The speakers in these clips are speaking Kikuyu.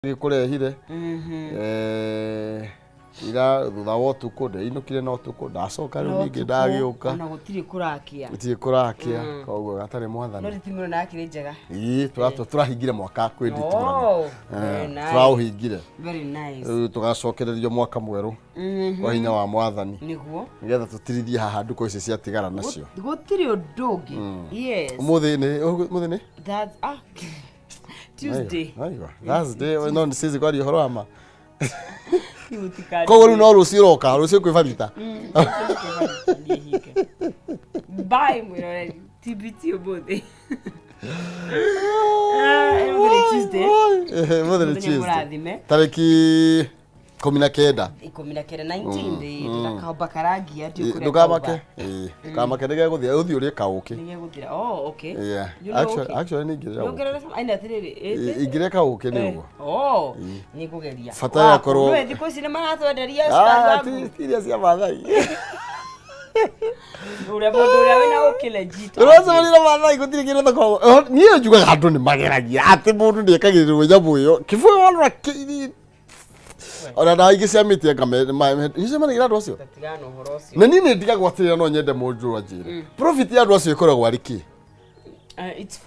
Gĩkũrehire. Ira thutha wa ũtukũ ndeinũkire na ũtukũ, ndacoka rĩu ningĩ ndagĩũka. Ona gũtirĩ kũrakia. Gũtirĩ kũrakia, koguo gatarĩ mwathani. No nditimũrano na yakĩrĩ njega. Ĩĩ, tũrahingire mwaka kwĩ nditimũrano. Oh, very nice. Tũraũhingire. Very nice. Rĩu tũgacokererio mwaka mwerũ kwa hinya wa mwathani. Nĩguo. Nĩgetha tũtirithie haha ndukũ ici ciatigara nacio. Gũtirĩ ũndũ ũngĩ. Yes. Ũmũthĩ nĩ, ũmũthĩ nĩ? That's ah Tuesday. Aiwa, Thursday, no nĩ sizi kwaria ũhoro wa ma. Mũtikari. Koguo rĩu no rũciũ ũroka, rũciũ kwĩ barita. Bye mwĩroreri. TBT ũmũthĩ. Ah, ũmũthĩ nĩ Tuesday. Ũmũthĩ nĩ Mũthenya Tuesday. mũrathime. Tarĩki 19. 19, 19 ndĩrakahomba karangia ndiũĩ kũrĩa Ndũkamake. kauma. Ĩĩ, ndũkamake nĩgegũthira, ũthiĩ ũrĩe kaũkĩ. Nĩgegũthira. Oh, okay. Yeah. You know, Actually, okay. actually nĩ ingĩrĩa ũkĩ. Nyongerere cama. Aina atĩrĩrĩ, ĩtĩ. Ingĩrĩa kaũkĩ nĩ Eh, ũguo. Oh, nĩ ngũgeria. Bata ya korwo- Nĩwe thikũ ici nĩ maratwenderia cukari Ah, wa ti iria cia Maathai. Ũrĩa mũndũ ũrĩa wĩna ũkĩ legit. Ũracemania na Maathai gũtirĩ kĩndũ takoragwo. Niĩ njugaga andũ nĩ mageragia atĩ mũndũ nĩ ekagĩrĩrwo nyamũ ĩyo. Kĩbũyũ warora ona ndawa ingĩ cia mĩtĩ anga nĩcemanagia na andũ acio. Tatigana na ũhoro ũcio. Na niĩ nĩ ndigagwo atĩrĩra, no nyende mũndũ anjĩre profit ya andũ acio ĩkoragwo arĩ kĩ? It's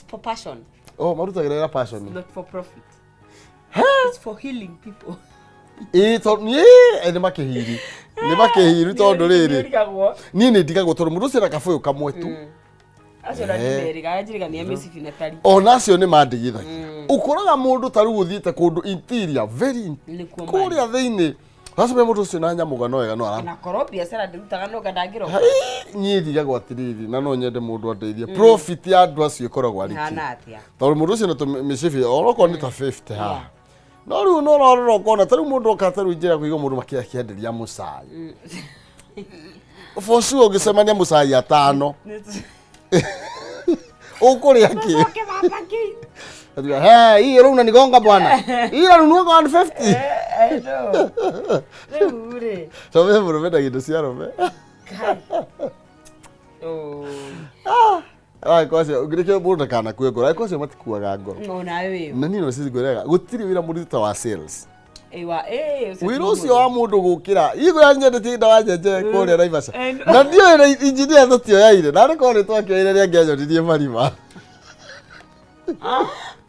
for passion, Oh, marutagĩra wĩra passion. Not for profit. It's for healing people. Ĩĩ, tondũ niĩ nĩ makĩhiru tondũ rĩrĩ Nĩũrigagwo. Niĩ nĩ ndigagwo tondũ mũndũ ũcio ena kabũyũ kamwe tu. Acio na ndimerĩga njirigania mĩcibi na tari. Ona acio nĩ mandigithagia. Ũkoraga mũndũ ta rĩu ũthiĩte kũndũ interior very Nĩkuo kũrĩa thĩinĩ, ũracemania mũndũ ũcio na nyamũgano wega no ara Na korwo biacara ndĩrutaga no ngandangĩroka. Niĩ ndigagwo atĩrĩrĩ, na no nyende mũndũ andeithie, profit ya andũ acio ĩkoragwo arĩ kĩ? Hana atĩa? Tondũ mũndũ ũcio na mĩcibi onokorwo nĩ ta 50 haha, no rĩu no ũrarora ũkona ta rĩu mũndũ oka ta rĩu njĩra kũigua mũndũ makĩenderia mũcai, for sure ũngĩcemania mũcai atano ũkũrĩa kĩ? Coke baba kĩ? Atiga, "Hey, hii rĩu unanigonga bwana, hii nanunua kwa 150." I know. Rĩu rĩ. So we mũndũ mendagia indo cia arũme. Kai. Oh. Angĩkorwo acio nĩkĩo mũndũ ndakanakue ngoro, angĩkorwo acio matikuaga ngoro. No nawe wĩ. Na niĩ no ngwĩraga gũtirĩ wĩra mũritũ ta wa sales. Ĩwa, ĩ, ũcio Wĩra ti ũcio wa mũndũ gũkĩra igũra nyendetie ndawa njenje kũrĩa Naivasha. No. Na ndiũĩ na injinia tũtioyaire, na nĩ korwo nĩ twakĩoire rĩa ngĩanyonirie marima.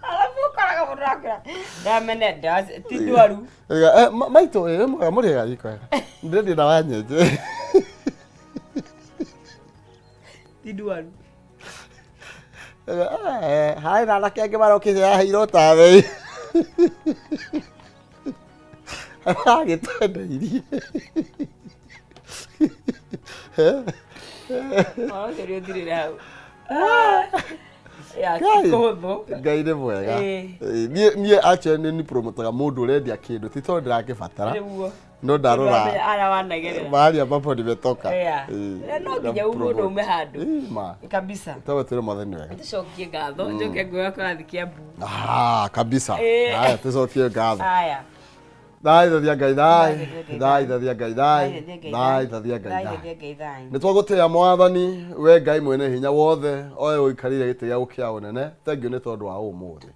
Alafu ũkoraga mũndũ akwĩra ndamene ndawa ti ndwaru. Ĩga, "Maitũ ĩ mwega mũrĩega gĩko wega ndĩrendia ndawa nyenje." Ti ndwaru. Ĩga, "Harĩ na anake angĩ marokĩte yaheirwo tawe agĩtwendeirie." Ũhoro ũcio nĩ ũthirĩre hau. Ya Ngai. kũhũthũ. Ngai nĩ mwega. Ĩĩ. Ĩĩ, niĩ actually nĩ ni promotaga mũndũ ũrendia kĩndũ, ti tondũ ndĩrakĩbatara, Nĩguo. No ndarora Ara wanagerera. Mahali ambapo nimetoka. Yeah. Ĩĩ, No nginya na mũndũ ume handũ. Ĩĩ, ma Kabisa. Tawe twĩre mwathani wega. Tũcokie ngatho, njoke nguoya kũrathi Kiambu. Ah, kabisa. Ĩĩ. Haya, tũcokie ngatho. Haya. Thaithathia Ngai thai, thaithathia Ngai thai, thaithathia Ngai thai. Thaithia Ngai thai. Nĩ twagũtĩĩa mwathani, we Ngai mwene hinya wothe, oe ũikarĩire gĩtĩ gĩaku kĩa ũnene. Thengiũ nĩ tondũ wa ũmũthĩ,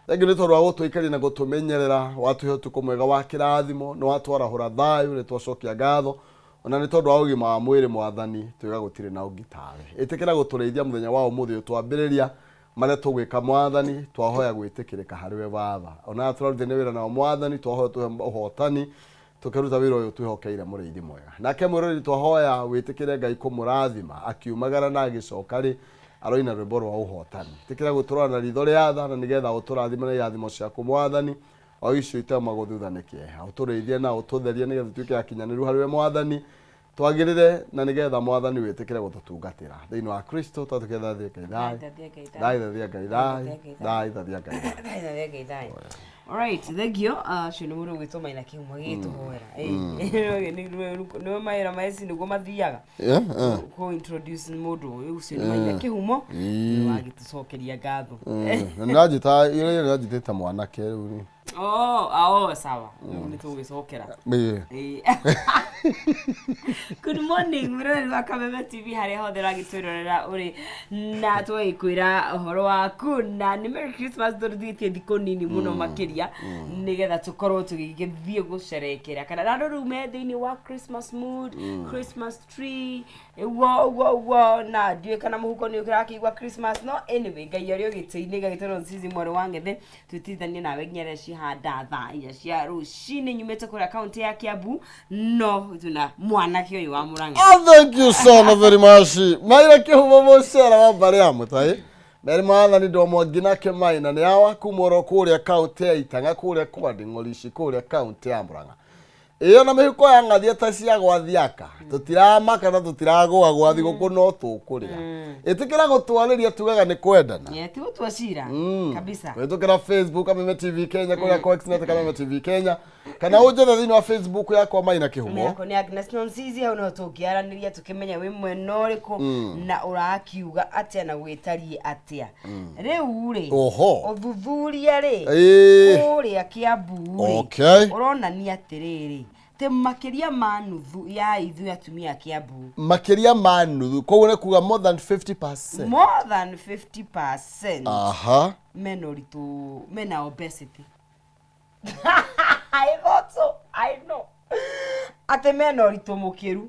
thengiũ nĩ tondũ wa gũtũikaria na gũtũmenyerera, watũhe ũtukũ mwega wa kĩrathimo, nĩ watwarahũra thayũ, nĩ twacokia ngatho ona nĩ tondũ wa ũgima wa mwĩrĩ. Mwathani, twĩga gũtirĩ na ũngĩ tawe. Ĩtĩkĩra gũtũrĩithia mũthenya wa ũmũthĩ ũtwambĩrĩria marĩa tũgwĩka. Mwathani, twahoya gwĩtĩkĩrĩka harĩ we watha ona tũrarutithania wĩra nao. Mwathani, twahoya tũhe ũhotani tũkĩruta wĩra ũyũ twĩhokeire. Mũrĩithi mwega, nake mwĩroreri, twahoya wĩtĩkĩre Ngai kũmũrathima akiumagara na agĩcoka rĩ aroina rwĩmbo rwa ũhotani. Ĩtĩkĩra gũtũrora na ritho rĩa tha na nĩgetha ũtũrathime na irathimo ciaku, Mwathani, o icio itauma gũthutha nĩ kĩeha. Ũtũrĩithie na ũtũtherie nĩgetha tuĩke akinyanĩru harĩ we, Mwathani, twagĩrĩre na nĩgetha, Mwathani, wĩtĩkĩre gũtũtungatĩra thĩinĩ wa Kristo. Twatũkĩra thathia Ngai thai. Thaithia Ngai thai. Thaithathia Ngai thai, thaithathia Ngai thai. Thaithia Ngai thai. Alright, thank you. Acio nĩ mũndũ ũgwĩtwo Maina Kĩhumo agĩgĩtũhoera. Nĩwe mawĩra ma AC nĩguo mathiaga. Kũ introduce mũndũ ũyũ, ũcio nĩ Maina Kĩhumo. Nĩwe wagĩtũcokeria ngatho. Na nĩranjĩta ĩrĩa nĩranjĩtĩte mwanake rĩu rĩ. Oh, ah, oh, sawa. Rĩu nĩ tũgũgĩcokera. Ĩĩ. Ĩĩ. Good morning, mwĩroreri wa Kameme TV harĩa hothe ũragĩtwĩrorera ũrĩ na twagĩkwĩra ũhoro waku na nĩ Merry Christmas tondũ tũtigĩtie thikũ nini mũno makĩria nĩgetha tũkorwo tũgĩgĩthiĩ gũcerekera kana na andũ rĩu me thĩinĩ wa Christmas mood, Christmas tree, ũguo ũguo ũguo na ndiũĩ kana mũhuko nĩ ũrakĩigua Christmas no anyway Ngai arĩ o gĩtĩ-inĩ gagĩtwo Nzizi mwarĩ wa Ng'ethe twĩtithanie nawe nginya rĩrĩa cihanda thaa inya cia rũcinĩ nyumĩte kũrĩa kaunti ya Kiambu no tuna mwanake ũyũ wa Mũrang'a. Oh, thank you so very much. Maira kĩhumo mũcera wa mbarĩ ya mũtai. Meri maathani ndomo ngina kĩmai na nĩ awa kuma oro kũrĩa kaunti ya Itang'a kũrĩa kwa Nding'orici kũrĩa kaunti ya Murang'a. Ĩyo na mĩhuko ya ng'athia ta cia gwathiaka. Tũtiramaka na tũtiragũa gwa thigũkũ no tũkũrĩa. Ĩtĩkĩra gũtwarĩria tugaga nĩ kwendana. Yeah, ti gũtua cira kabisa. Kũhĩtũkĩra Facebook Kameme TV Kenya kũrĩa kwa X net Kameme TV Kenya kana ũnjethe thĩinĩ wa Facebook yakwa Maina Kĩhumo. Yakwa nĩ Agnes Nonsizi hau niho tũngĩaranĩria tũkĩmenya wĩ mwena ũrĩkũ na ũrakiuga atĩa na gwĩtariĩ atĩa. Rĩu rĩ Oho. ũthuthuria rĩ Ĩĩ. kũrĩa Kiambu rĩ Okay. ũronania atĩrĩrĩ atĩ makĩria ma nuthu ya ithuĩ atumia a Kiambu Makĩria ma nuthu koguo nĩ kuga more than 50%. More than 50% mena ũritũ, mena obesity. I thought so. I know. Atĩ mena ũritũ mũkĩru.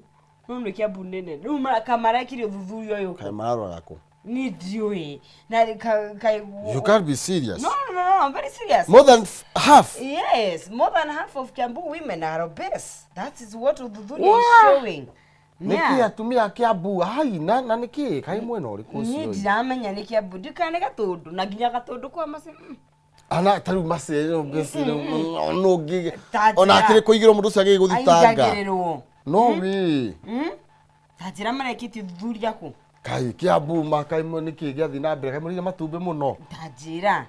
Rĩu nĩ Kiambu nene. Rĩu kamarekire ũthuthuria ũyũ. Kaĩ mararoraga kũ? Niĩ ndiũĩ. Na kaĩ You can't be serious. No, no, no, I'm very serious. More than half. Yes, more than half of Kiambu women are obese. That is what ũthuthuria is showing. Nĩkĩ atumia a Kiambu hai na nĩkĩ kaĩ mwena ũrĩkũ Niĩ ũcio? ndiramenya nĩ Kiambu. Ndikana nĩ Gatũndũ na nginya Gatũndũ kwa mace. Ana ta rĩu mace no ngĩ Ta ona njĩra. akĩrĩ kũigĩrwo mũndũ ũcio agĩgũthitanga. Aingagĩrĩrwo. No wi. Ta njĩra marekĩtie ũthuthuria kũ? Kai Kiambu ma kai nĩkĩ gĩathiĩ na mbere kaĩ mũrĩire matumbĩ mũno. Ta njĩra.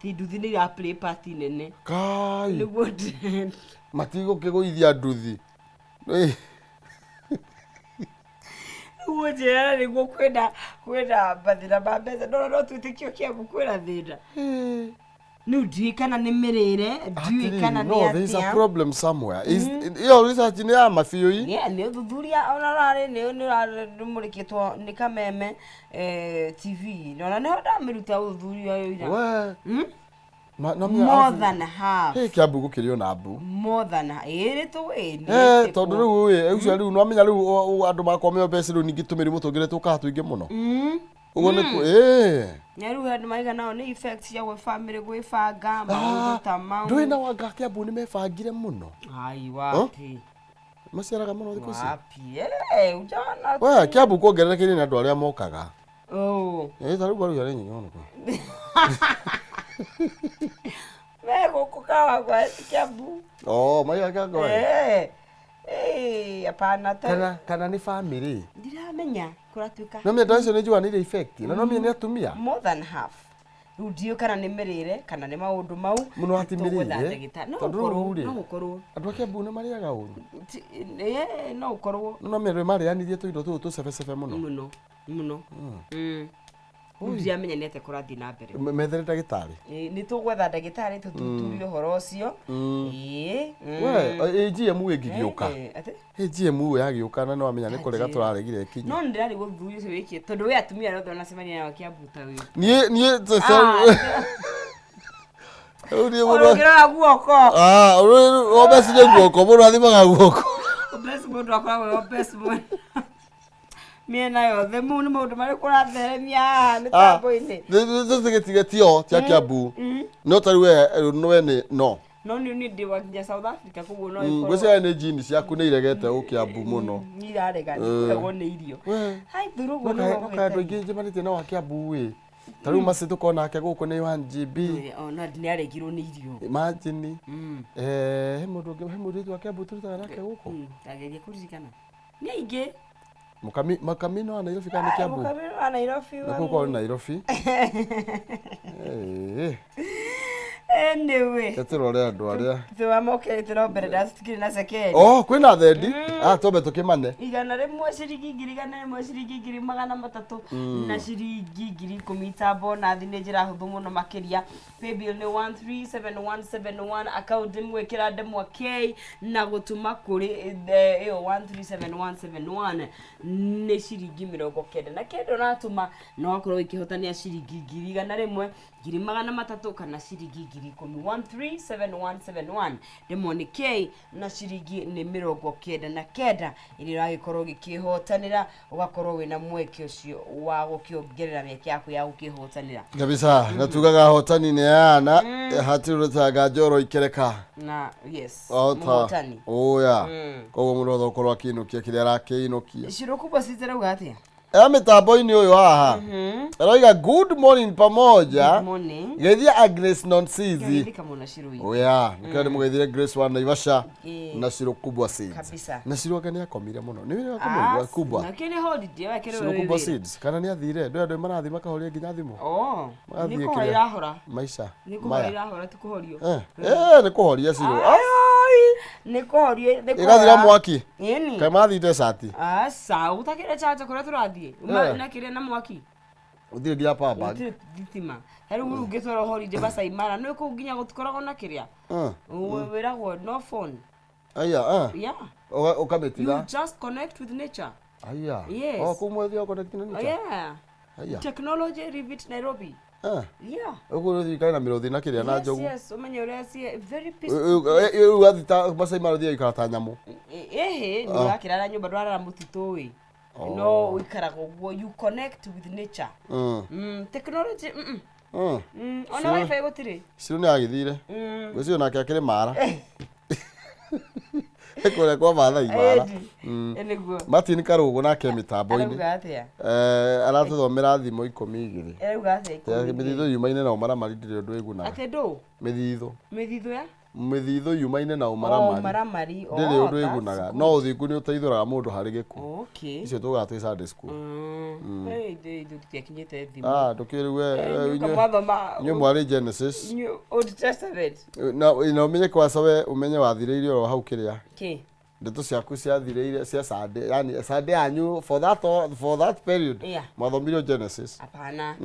Ti nduthi nĩ ira play part nene. Kai Nĩguo matigũkĩgũithia nduthi. Ĩ, nĩguo njĩra nĩguo kwĩna mathĩna ma mbeca no no twĩtĩkio Kiambu kwĩna thĩna. Rĩu ndiũĩ kana nĩ mĩrĩre, ndiũĩ Atĩrĩrĩ, kana no, nĩ there is a atĩa. problem somewhere. Ĩyo research nĩ ya ma biũ ĩ? Nĩ ũthuthuria ona ũrarĩ nĩ ũramũrĩkĩtwo nĩ Kameme TV na ona nĩho ndamĩruta ũthuthuria ũyũ ira. We. Ma, no, More than half. Hey, Kiambu gũkĩrĩ ona mbu. More than ĩrĩ tũĩ. Eh, tondũ rĩu ĩ, ũcio rĩu nĩwamenya rĩu andũ makorwo me obese rĩu ningĩ tũmĩrimũ tũngĩ nĩ tũkaga tũingĩ mũno. Ũguo nĩ ĩ. Na rĩu andũ maiga nao nĩ effect cia gwĩ family gwĩbanga maũndũ ta mau. Ndũĩ na wanga Kiambu nĩ mebangire mũno. Ai wapi. Maciaraga mũno thikũ ici. Wapi. Eh, ujana. We, Kiambu kuongererekeire nĩ andũ arĩa mokaga. Oh. Ĩ, ta rĩu rĩu arĩ nyinyi ona kũ. Me gũkũ Kawangware ti Kiambu. Oh, maiga Kawangware. Eh. Eh, hapana ta. Kana nĩ family. Ndiramenya kũratuĩka. No mĩenda icio nĩ njũa nĩ effect. Na no mĩe nĩ atumia. More than half. Rĩu ndiũĩ kana nĩ mĩrĩre kana nĩ maũndũ mau. Mũno ati Tũgwetha mĩrĩre. ndagĩtarĩ. No Tondũ gũkorwo, rĩu rĩ, no gũkorwo. Andũ a Kiambu nĩ marĩaga ũru. No gũkorwo. No mĩe marĩanirie tũindo tũtũ tũcebecebe mũno. Mũno, mũno. Rĩu ndiramenya nĩ atĩa kũrathiĩ na mbere. Methere ndagĩtarĩ. Nĩ tũgwetha ndagĩtarĩ tũthuthurie ũhoro ũcio. Ĩĩ. We, ĩ GMO ĩngĩgĩũka. Atĩ? Ĩ GMO yagĩũka na nĩwamenya nĩ kũrega tũraregire ĩkinye. No nĩ ndĩrarigwo ũthuthuria ũcio wĩkĩte tondũ wĩ atumia arĩa othe ũracemania nao Kiambu ta wĩ. Niĩ rĩu niĩ Ona mũndũ ũngĩrora guoko. Ah, rĩu obese nĩ guoko, mũndũ athimaga guoko. Obese mũndũ akoragwo e obese mwena. Mĩena yothe mau nĩ maũndũ marĩkũ ũratheremia haha mĩtambo-inĩ? Tũtigĩtige tio tia Kiambu. No ta rĩu we we nĩ no. No nĩ niĩ ndĩ wa nginya South Africa koguo no ĩkorwo. Ngwĩciria nĩ jini ciaku nĩ iregete gũkĩambu mũno. Nĩ irarega nĩ kũregwo nĩ irio. We. Hai thuru ũguo No nĩguo kaĩ andũ gwĩtagwo. aingĩ njemanĩtie nao a Kiambu ĩ. Ta rĩu Mercy tũkorwo nake gũkũ nĩ 1GB. Ona nĩ aregirwo nĩ irio. Imagine. He mũndũ ũngĩ, he mũirĩtu wa Kiambu tũrutaga nake gũkũ. Ndageria kũririkana. Nĩ aingĩ. Mũkami Mũkami nĩ wa Nairobi kana nĩ Kiambu? Mũkami nĩ wa Nairobi. Na kũu kwao nĩ Nairobi. Anyway, Reke tũrore andũ arĩa twamũkĩrĩte no mbere ndacitikire na cekeri. Oh, kwĩna thendi. Ah, twambe tũkĩmane. 100 ciringi 100,000 ciringi 300,000 na ciringi 10,000 ta bonathi. Nĩ njĩra hũthũ mũno makĩria. Paybill nĩ 137171, account mwĩkĩra ndemwa K na gũtũma kũrĩ ĩyo 137171 nĩ ciringi 99 ũratũma na ũgakorwo ũkĩhotania ciringi 100,000, 300,000 kana ciringi 10,000. 137171, ndemwa nĩ K na ciringi nĩ 99 ĩrĩa ũragĩkorwo ũgĩkĩhotanĩra, ũgakorwo wĩna mweke ũcio wa gũkĩongerera mĩeke yaku ya gũkĩhotanĩra. Kabisa, na tugaga ahotani nĩ ana, hatirĩ ũrutaga njoro ikereka. Na yes. Ahota mũhotani. Oya, koguo mũndũ wothe ũkorwo akĩinũkia kĩrĩa arakĩinũkia. Ciro kubwa citarauga atĩa? Era mĩtambo-inĩ ũyũ haha aroiga, "Good morning pamoja." Good morning. Geithia Agnes Nonsizi. Geithĩka mũno, Shiro. Oya, nĩkĩo ndĩmũgeithire Grace wa Naivasha Ĩĩ. na Shiro Kubwa Seeds. Kabisa. Na Shiro anga nĩ akomire mũno, nĩ wĩra akomire kubwa. Na kĩrĩ holiday wekĩrĩ. Shiro Kubwa Seeds kana nĩ athire ndũ andũ marathiĩ makahoria nginya thimũ. Oh, Magathiĩ nĩ kũhora kĩrĩa? irahora. Maica Nĩ kũhora maya. irahora, ti kũhorio. Eh, nĩ kũhoria Shiro. Ai. Nĩ kũhorio, nĩ Ĩgathira mwaki. Ĩni. Kaĩ mathire cati? Aca, gũtakĩrĩ chanja kũrĩa tũrathiĩ. Eh. Na kĩrĩa na mwaki. Ũthire nginya power bank. Gũtirĩ thitima. Ta rĩu rĩu ũngĩtwara holiday Masai Mara, nĩ kũu nginya gũtikoragwo na kĩrĩa. Wĩragwo no phone. Aya, eh. Yeah. Ũkamĩtiga. You just connect with nature. Aya. Yes. Oh, kũu mwethia connect na Oh, nature. yeah. Aya. Technology, leave it Nairobi. Yeah. Ũguo ũthiĩ ikare na mĩrũthi na kĩrĩa na njogu. Yes, ũmenye ũrĩa very peaceful. Rĩu wathiĩ ta Masai Mara ũthiĩ ikara ta nyamũ. Ĩhĩ, nĩ ũrakĩrara nyũmba, ndwarara mũtitũ ĩ. No ũikaraga ũguo, you connect with nature. Technology. Ona wifi gũtirĩ. Ciro nĩ agĩthire. Ngwĩciria nake akĩrĩ mara. Kũrĩa kwa Mathai Mara. Ĩndi. Ĩ nĩguo. Martin Karũgũ nake mĩtambo-inĩ. Arauga atĩa? Eh, aratũthomera thimo 12. Arauga atĩa? Mĩthithũ yumaine na ũmaramari ndĩrĩ ũndũ ĩgunaga. Atĩ ndũ? Mĩthithũ. Mĩthithũ ya? Mĩthithũ yumaine na Oh, ũmaramari. maramari. Oh, Ndĩrĩ ũndũ that's ĩgunaga. good. No ũthingu nĩ ũteithũraga mũndũ harĩ gĩkuũ. Icio tugaga twĩ Sunday school. Hey, ithuĩ tũtiakinyĩte thimũ. Ah, ndũkĩrĩ we Inyuĩ inyuĩ mwathoma inyuĩ mwarĩ Genesis. inyuĩ Old Testament. Na ũmenye kwaca we ũmenye wathirĩire oro hau kĩrĩa. Kĩ? Ndeto ciaku ciathirĩire cia Sunday, yani Sunday yanyu for that period. Mwathomirio Genesis. Hapana.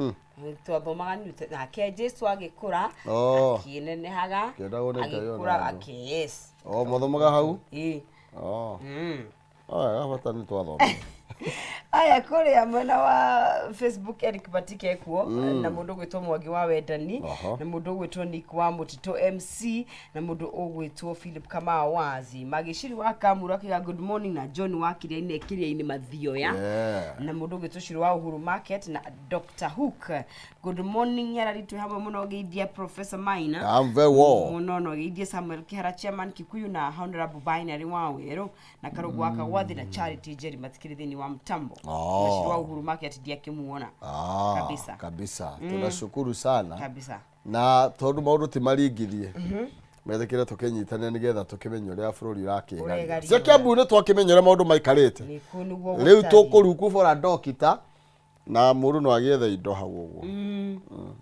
Twathomaga nake Jesu agĩkũra, Oh. akĩnenehaga, Akĩendagwo nĩ Ngai ona agĩkũra andũ. akĩ yes. Oh, mwathomaga hau? Ĩ. Oh. Oh, bata nĩ twathoma. Aya, kũrĩa mwena wa Facebook Eric Batike ekuo na mũndũ ũgwĩtwo Mwangi wa Wendani na mũndũ ũgwĩtwo Nick wa Mũtitũ MC na mũndũ ũgwĩtwo Philip Kamau Wazi Magĩciri wa Kamuru akiga good morning, na John wa Kiriainĩ, Kiriainĩ Mathioya, na mũndũ ũgwĩtwo Ciro wa Uhuru Market na Dr Hook. Good morning Nyarari, twĩ hamwe mũno. Geithia Professor Maina. I'm very well. Mũno no geithie Samuel Kihara, chairman Kikuyu, na Honorable Binary wa Werũ na Karugu wa Kagwathi na Charity Jerry matikiri thĩinĩ wa mtambo. Oh. Na Ciro wa Uhuru Market ndiakĩmuona. Ah, Kabisa. Kabisa. Tunashukuru sana. Kabisa. Na tondu maundu ti maringithie metĩkĩre tũkĩnyitanĩre nĩgetha tũkĩmenye ũrĩa bũrũri ũrakĩgaria. Ũregaria. Cia Kiambu nĩ twakĩmenya ũrĩa maũndũ maikarĩte. Nĩkuo nĩguo Rĩu gũtariĩ. tũkũruku for a doctor na mũndũ no agĩethe indo hau ũguo.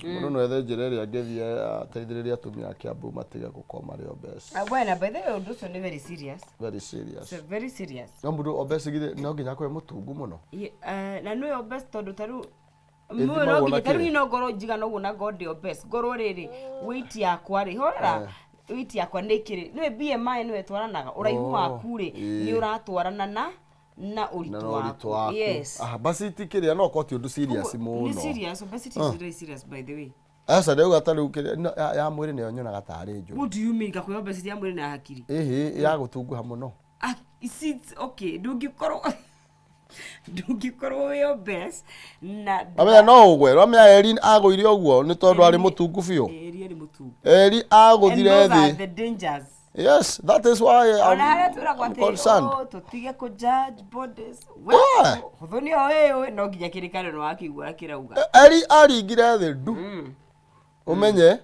Mũndũ no ethe njĩra ĩrĩa angĩthiĩ ateithĩrĩrie atumia a Kiambu matige gũkorwo marĩ obese. Ah, bwana, by the way, ũndũ ũcio nĩ very serious. Very serious. It's very serious. No mũndũ obese githĩ no nginya akorwo e mũtungu mũno? Na nĩwe obese tondũ ta rĩu Ĩthimagwo no na nginya ta rĩu kĩ? niĩ no ngorwo njigana ũguo na ngorwo ndĩ obese, ngorwo rĩrĩ weight yakwa rĩ, horera, weight yakwa nĩ kĩrĩ, nĩwe BMI nĩwe twaranaga ũraihu waku rĩ, nĩ ũratwarana na na ũritũ na ũritũ waku. Waku. Yes. Ah, basi ti kĩrĩa no korwo ti ũndũ serious Nĩ mũno. serious. Obesity is very serious, by the way. Aca, ndauga ta rĩu kĩrĩa ya mwĩrĩ nĩyo nyonaga tarĩ njũru. What do you mean? Ngakwĩra obesity ya mwĩrĩ na ya hakiri. Ĩhĩ, ya gũtunguha mũno. Ah, see, okay, ndũngĩkorwo wĩ obese na Amenya no ũgwe ramenya Eri agũire ũguo nĩ tondũ arĩ mũtungu biũ. Eri arĩ mũtungu. Eri And agũthire those are thĩ. the dangers. Yes, that is why I'm, Ona harĩa twĩragwo I'm atĩ concerned. oh, tũtige kũ judge bodies. Hũthũ nĩ o ĩĩ no nginya kĩrĩkanĩro wakĩigua kĩrauga. Eri aringire thĩ ndu, ũmenye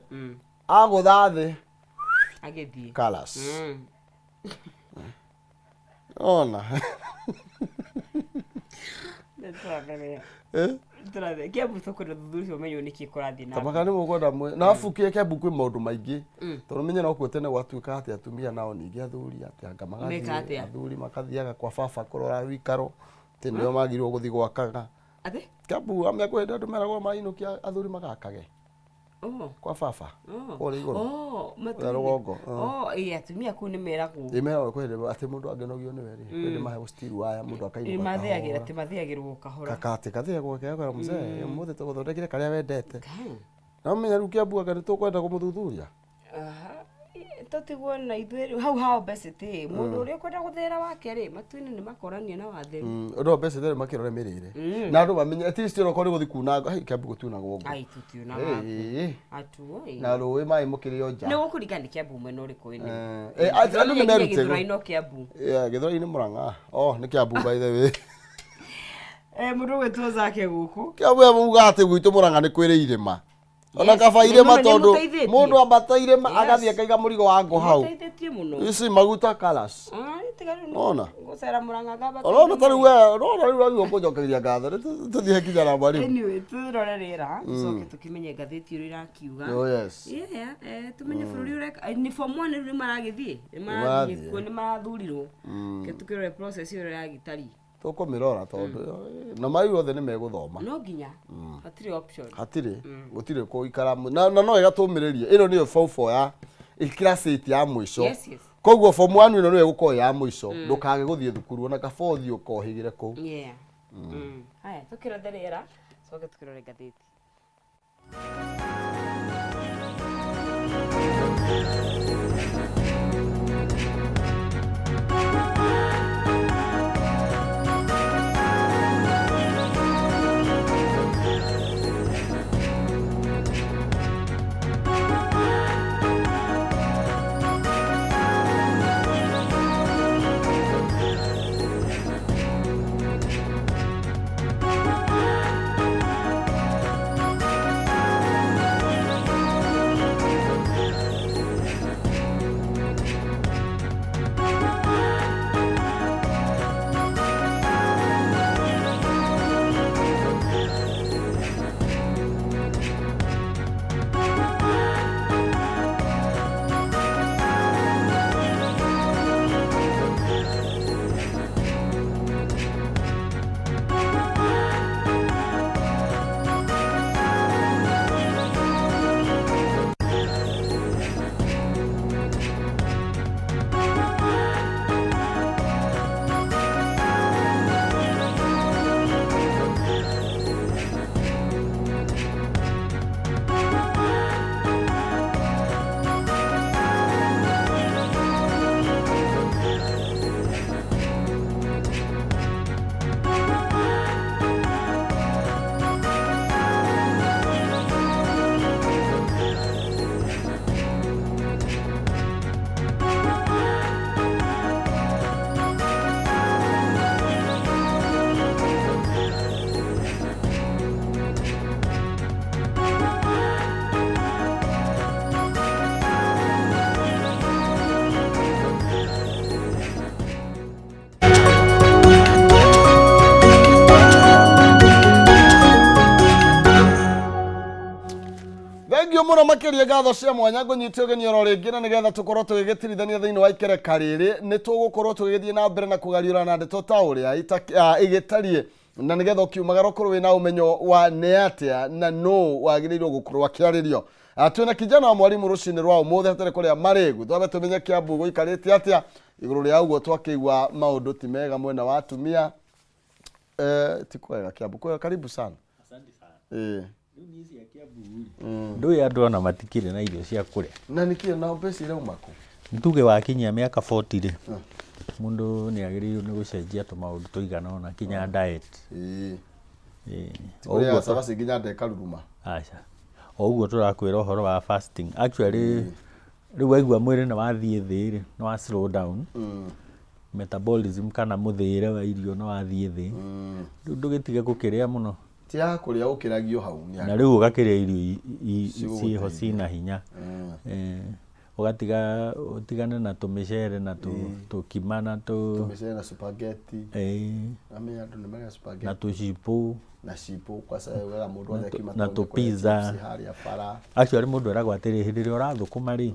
agũtha thĩ. Agĩthiĩ. Kalas. Ona. Nĩtwambĩrĩria. Eh? Tũrathiĩ Kiambu tũkwenda thuthuria ũcio ũmenywo nĩkĩ kũrathiĩ na Tamaka nĩ mũkwenda mwe na abu kĩ Kiambu kwĩ maũndũ maingĩ tondũ menye no kuo tene gwatuĩka atĩ atumia nao ningĩ athuri atĩ anga Meka magathiĩ atĩa? athuri makathiaga kwa baba kũrora wĩikaro atĩ nĩo magĩrĩirwo gũthiĩ gwakaga Atĩ? Kiambu amenya kwĩ hĩndĩ andũ meragwo mainũkia athuri magakage Oh. kwa baba Oh. kũrĩa igũrũ Oh, Kũrĩa matu-inĩ. rũgongo Oh, ĩĩ atumia kũu nĩ meragwo. Ĩ meragwo kwĩ hĩndĩ atĩ mũndũ angĩnogio nĩwe rĩ kwĩ hĩndĩ maheagwo steel wire mũndũ Ĩ akainũka mathĩagĩra kahora atĩ mathĩagĩrwo kahora. kakatĩ kathĩagwo kegakora mzee ũmũthĩ tũgũthondekire karĩa wendete Kai. na menya rĩu Kiambu anga nĩ tũkwenda kũmũthuthuria Aha. Ĩ, Tũtigwo na ithuĩ rĩu hau hao mbecĩtĩ mũndũ ũrĩa ũkwenda gũthĩra wake rĩ matu-inĩ nĩ makorania na watheru. Ũndũ wa mbeca rĩ makĩrore mĩrĩre na andũ mamenye at least onokorwo nĩ gũthiĩ kuna ngũ, hei Kiambu gũtiunagwo ngũ Ai tutiunaga. Ĩĩ. Atuo ĩ. Na rũĩ maĩ mũkĩrĩo nja Nĩ gũkũringana nĩ Kiambu mwena ũrĩkũ ĩnĩ. Eh, andũ nĩ merutĩte Gĩthũrai no Kiambu. Yeah, Gĩthũrai nĩ Mũrang'a. Oh, nĩ Kiambu by the way. Eh, mũndũ ũgwĩtwo Zake gũkũ. Kiambu ya muga atĩ gwitũ Mũrang'a nĩ kwĩrĩ irĩma. Ona Yes, kaba nĩ irĩma mũno, nĩ tondũ mũteithĩtie. mũndũ ambata irĩma Yes. agathiĩ akaiga mũrigo wa ngũ hau. Mũteithĩtie mũno. Ici maguta colours. Ah, tiga rĩu nĩ- Ona. gũcera Mũrang'a ngamba. Ũrona ta rĩu we, ũrona rĩu ũraigua kũnjokeria ngatho. Rĩ tũthiĩ nginya na mwarimu. Anyway, tũrore rĩera tũcoke tũkĩmenye ngathĩti ũrĩa ĩrakiuga. Oh yes. Yeah, eh, tũmenye bũrũri ũreka eh, nĩ form one rĩu nĩ maragĩthiĩ nĩ marathiĩ marathiĩ. kuo nĩ marathurirwo. Reke tũkĩrore process ĩyo ũrĩa ĩragĩtariĩ. Tũkũmĩrora tondũ na marĩu othe nĩ megũthoma. No nginya hatirĩ option. Hatirĩ gũtirĩ kũikara na no ĩgatũmĩrĩria ĩno nĩyo form 4 ya class 8 ya mũico. Yes, yes. Koguo form 1 ĩno nĩyo ĩgũkorwo ya mũico ndũkage gũthiĩ thukuru ona kaba ũthiĩ ũkohĩgĩre kũu. Yeah. Haya, tũkĩrore rĩera coke tũkĩrore ngathĩti. Thengiũ mũno makĩria ngatho cia mwanya ngũnyite ũgeni oro rĩngĩ na nĩgetha tũkorwo tũgĩgĩtirithania thĩinĩ wa ikereka rĩrĩ nĩ tũgũkorwo tũgĩgĩthiĩ na mbere na kũgariũra na ndeto ta ũrĩa ĩgĩtariĩ na nĩgetha ũkiumagara ũkorwo wĩna ũmenyo wa nĩ atĩa na nũ wagĩrĩirwo gũkorwo akĩarĩrio. Twĩna kijana wa mwarimũ rũcinĩ rwa ũmũthĩ hatarĩ kũrĩa marĩgu twambe tũmenye Kiambu gũikarĩte atĩa igũrũ rĩa ũguo twakĩigua maũndũ ti mega mwena wa atumia ti kwega Kiambu kwega karibu sana. Asante sana. Eh. Rĩu niĩ cia Kiambu rĩ, ndũĩ andũ ona matikĩrĩ na irio cia kũrĩa. Na nĩkĩ na mbeca irauma kũ? Nĩ tuge wakinyia mĩaka 40 rĩ, mũndũ nĩ agĩrĩirwo nĩ gũcenjia tũmaũndũ tũigana ũna kinya diet. Ĩĩ. Ĩĩ. O Kũrĩa ũguo cabaci nginya ndekaruruma. Aca. O ũguo tũrakwĩra ũhoro wa fasting. Actually rĩu waigua mwĩrĩ nĩ wathiĩ thĩ rĩ, nĩ wa slow down. Metabolism kana mũthĩĩre wa irio nĩ wathiĩ thĩ. Rĩu ndũgĩtige gũkĩrĩa mũno. Ti ya kũrĩa ũkĩragio hau nĩ Na rĩu ũgakĩrĩa irio ciĩho cina hinya. Ũgatiga ũtigane na tũmĩcere na tũkima na tũ Tũmĩcere na spaghetti. Ĩĩ. Amenya andũ nĩ marĩa spaghetti. Na tũcipũ. Na cipo kwaca ugaga mũndũ othe akiuma na town tũ nĩekũrĩa pizza. chips harĩa bara. Actually mũndũ eragwo atĩrĩ, hĩndĩ ĩrĩa ũrathũkũma rĩ,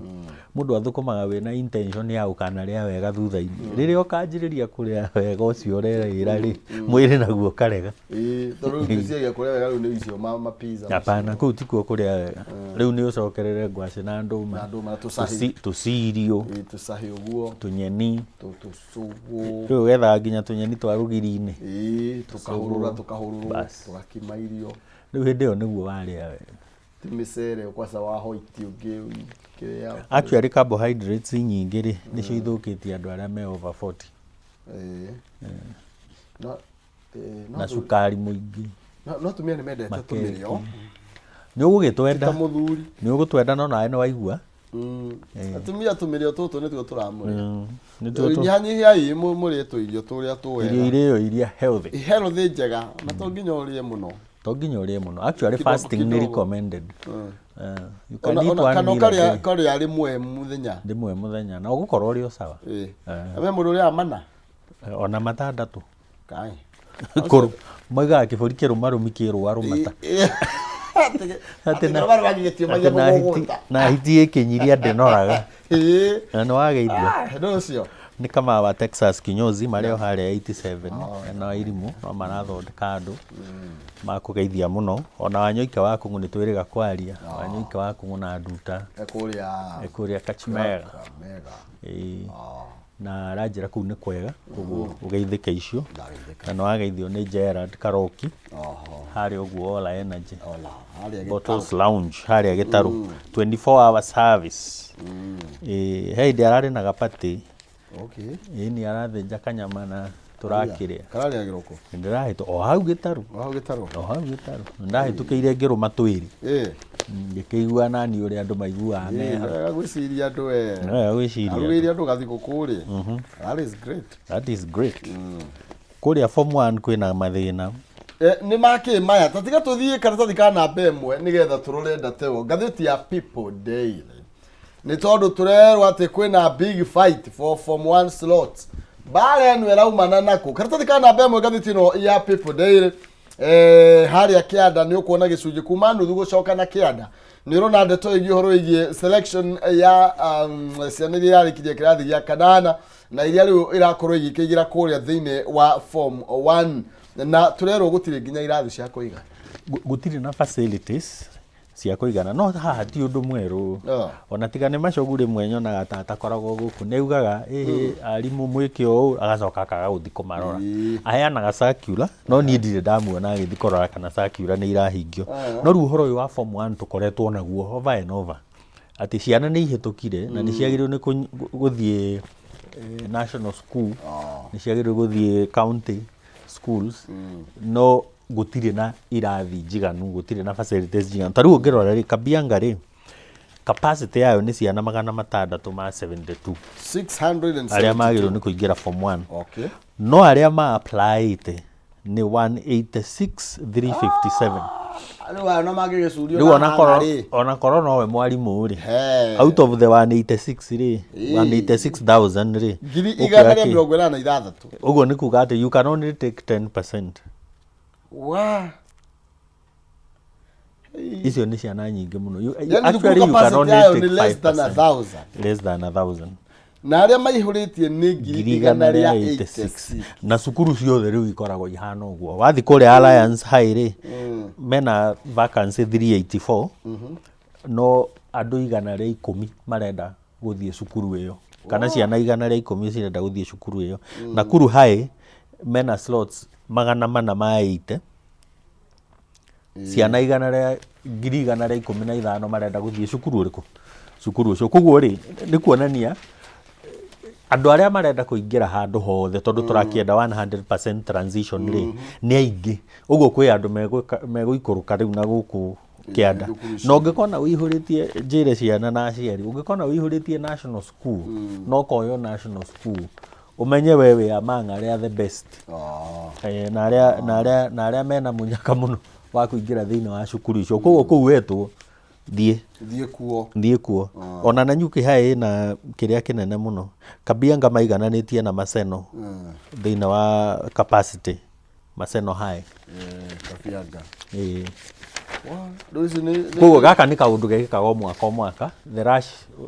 mũndũ athũkũmaga wĩna intention ya gũkanarĩa wega thutha-inĩ. Rĩrĩa ũkanjĩrĩria kũrĩa wega ũcio ũrerĩra rĩ, mwĩrĩ naguo ũkarega. Ĩĩ, tondũ rĩu ngwĩciria kũrĩa wega rĩu nĩ icio ma pizza macio. Hapana, kũu tikuo kũrĩa wega. Rĩu nĩ ũcokerere ngwacĩ na ndũma, Na ndũma na tũcahi. Tũcirio, Ĩĩ, tũcahi ũguo, tũnyeni. Tũcũgũ. Rĩu wethaga nginya tũnyeni twa rũgiri-inĩ. Ĩĩ, tũkahũrũra tũkahũrũrwo, Bas. tũgakima irio. Rĩu hĩndĩ ĩyo nĩguo warĩa wega. Ti mĩcere kwaca wa white ũngĩ kĩrĩa. Actually carbohydrates nyingĩ rĩ, nĩcio ithũkĩtie andũ arĩa me over 40. Ĩĩ. No, ĩĩ, no Na cukari mũingĩ. No atumia nĩ mendete Makeki. tũmĩrĩo. Nĩ ũgũgĩtwenda. Ta mũthuri. Nĩ ũgũtwenda no nawe nĩ waigua. Atumia tũmĩrĩo tũtũ nĩtuo tũramũrĩa. Nĩtuo Nyihanyihiai mũrĩe tũirio tũrĩa tũwega. Irio irĩo iria healthy. Healthy njega na to nginya ũrĩe mũno. To nginya ũrĩe mũno. Actually Kidogo, fasting nĩ kidogo. recommended. You can eat one Kana meal a ũkarĩa day. karĩa rĩmwe mũthenya. Rĩmwe mũthenya na ũgũkorwo ũrĩ o sawa. Ĩĩ. Na mũndũ ũrĩaga mana? Ona matandatũ. Kai. Kũrũ. Moigaga kĩbũri kĩrũmarũmi kĩrũa rũmata. Atĩ kĩrũmarũmi na hiti na hiti ĩkĩnyiria ndĩnoraga. Ĩĩ. Na nĩ wageithio. Ndũ ũcio. Nĩ kama wa Texas kinyozi marĩ o harĩa 87 na irimũ no marathondeka andũ makũgeithia mũno. Ona Wanyoike wa Kũng'ũ nĩ twĩrĩga kwaria. Wanyoike wa Kũng'ũ na Nduta. Kũrĩa. Kũrĩa Kachmega. Kachmega. Ĩĩ. Na aranjĩra kũu nĩ kwega, koguo ũgeithĩke icio. Na nĩ wageithio nĩ Gerald Karoki harĩa ũguo Ola Energy. Bottles Lounge harĩa Gĩtarũ. 24 hour service. Ĩĩ, he hĩndĩ ararĩ na gabati. Ĩĩ nĩ arathĩnja kanyama na tũrakĩrĩa. Kararĩagĩrwo kũ? Ndĩrahĩtũ o hau Gĩtarũ. O hau Gĩtarũ. O hau Gĩtarũ. Ndahĩtũkĩire ngĩrũma twĩrĩ. Ngĩkĩigua nani ũrĩa andũ maiguaga me hau. Wega gwĩciria andũ we. Nĩ wega gwĩciria. Arugĩire andũ gathigũkũ rĩ. That is great. That is great. Kũrĩa form 1 kwĩna mathĩna. Nĩ makĩ maya? Ta tiga tũthiĩ karatathi ka namba ĩmwe nĩgetha tũrore ndata ĩyo. Ngathĩti ya People Daily. Nĩ tondũ tũrerwo atĩ kwĩna big fight for form 1 slots. Mbara ĩno ĩraumana nakũ? Karatathi ka namba ĩmwe ngathĩti ĩno ya People Daily. Harĩa kĩanda nĩ ũkuona gĩcunjĩ kuma nuthu gũcoka na kĩanda. Nĩ ũrona ndeto ĩgiĩ ũhoro wĩgiĩ selection ya ciana iria irarĩkirie kĩrathi gĩa kanana na iria rĩu irakorwo igĩkĩingĩra kũrĩa thĩinĩ wa form 1. Na tũrerwo gũtirĩ nginya irathi cia kũigana. Gũtirĩ na facilities cia kũigana. No haha ti ũndũ mwerũ. Ona tiga nĩ macogu rĩmwe nyonaga ta atakoragwo gũkũ. Nĩ augaga, ĩhĩ, arimũ mwĩke ũũ, agacoka akaga gũthiĩ kũmarora. Aheanaga circular, no niĩ ndirĩ ndamuona agĩthiĩ kũrora kana circular nĩ irahingio. No rĩu ũhoro ũyũ wa form 1 tũkoretwo naguo over and over. Atĩ ciana nĩ ihĩtũkire na nĩ ciagĩrĩirwo nĩ gũthiĩ national school, nĩ ciagĩrĩirwo gũthiĩ county schools, no gũtirĩ na irathi njiganu, gũtirĩ na facilities njiganu. Ta rĩu ũngĩrora rĩ, Kabianga rĩ, capacity yayo nĩ ciana magana matandatũ ma 72. 672. Arĩa magĩrĩirwo nĩ kũingĩra form 1. No arĩa ma applyĩte nĩ 186,357. Rĩu aya no mangĩgĩcurio Rĩu na ona korwo hanga rĩ. ona korwo nowe mwarimũ rĩ, He. out of the 186 rĩ, Ĩĩ. 186,000 rĩ, Ngiri ũkuoya igana rĩa kĩ? mĩrongo ĩnana na ithathatũ. Ũguo nĩ kuga atĩ you can only take 10%. Wa. Icio nĩ ciana nyingĩ mũno. You, Yani actually thukuru you can capacity only yayo take nĩ less than a 5%. thousand. Less than 1,000. Na arĩa maihũrĩtie nĩ ngiri Ngiri igana igana rĩa rĩa 86. 86. Na cukuru ciothe rĩu ikoragwo ihana ũguo. Wathiĩ kũrĩa Alliance High rĩ, mena vacancy 384, no andũ igana rĩa ikũmi marenda gũthiĩ cukuru ĩyo. Kana ciana igana rĩa ikũmi cirenda gũthiĩ cukuru ĩyo. Nakuru High mena slots magana mana ma 80. Ciana igana rĩa ngiri igana rĩa ikũmi na ithano marenda gũthiĩ cukuru ũrĩkũ? Cukuru ũcio. Koguo rĩ, nĩ kuonania andũ arĩa marenda kũingĩra handũ hothe tondũ tũrakĩenda 100% transition rĩ, nĩ aingĩ. Ũguo kwĩ andũ megũikũrũka rĩu na gũkũ kĩanda. Na ũngĩkona ũihũrĩtie, njĩre ciana na aciari, ũngĩkona ũihũrĩtie national school, na ũkoywo national school, ũmenye we wĩ among arĩa the best. Na arĩa, na arĩa, na arĩa mena mũnyaka mũno wa kũingĩra thĩinĩ wa cukuru icio. Koguo kũu wetwo, thiĩ. Thiĩ kuo. Thiĩ kuo. Ona Nanyuki High ĩna kĩrĩa kĩnene mũno. Kabianga maigananĩtie na Maseno thĩinĩ wa capacity. Maseno High. Kabianga. Ĩĩ. Wa, rĩu ici nĩ Koguo gaka nĩ kaũndũ gekĩkaga o mwaka o mwaka, the rush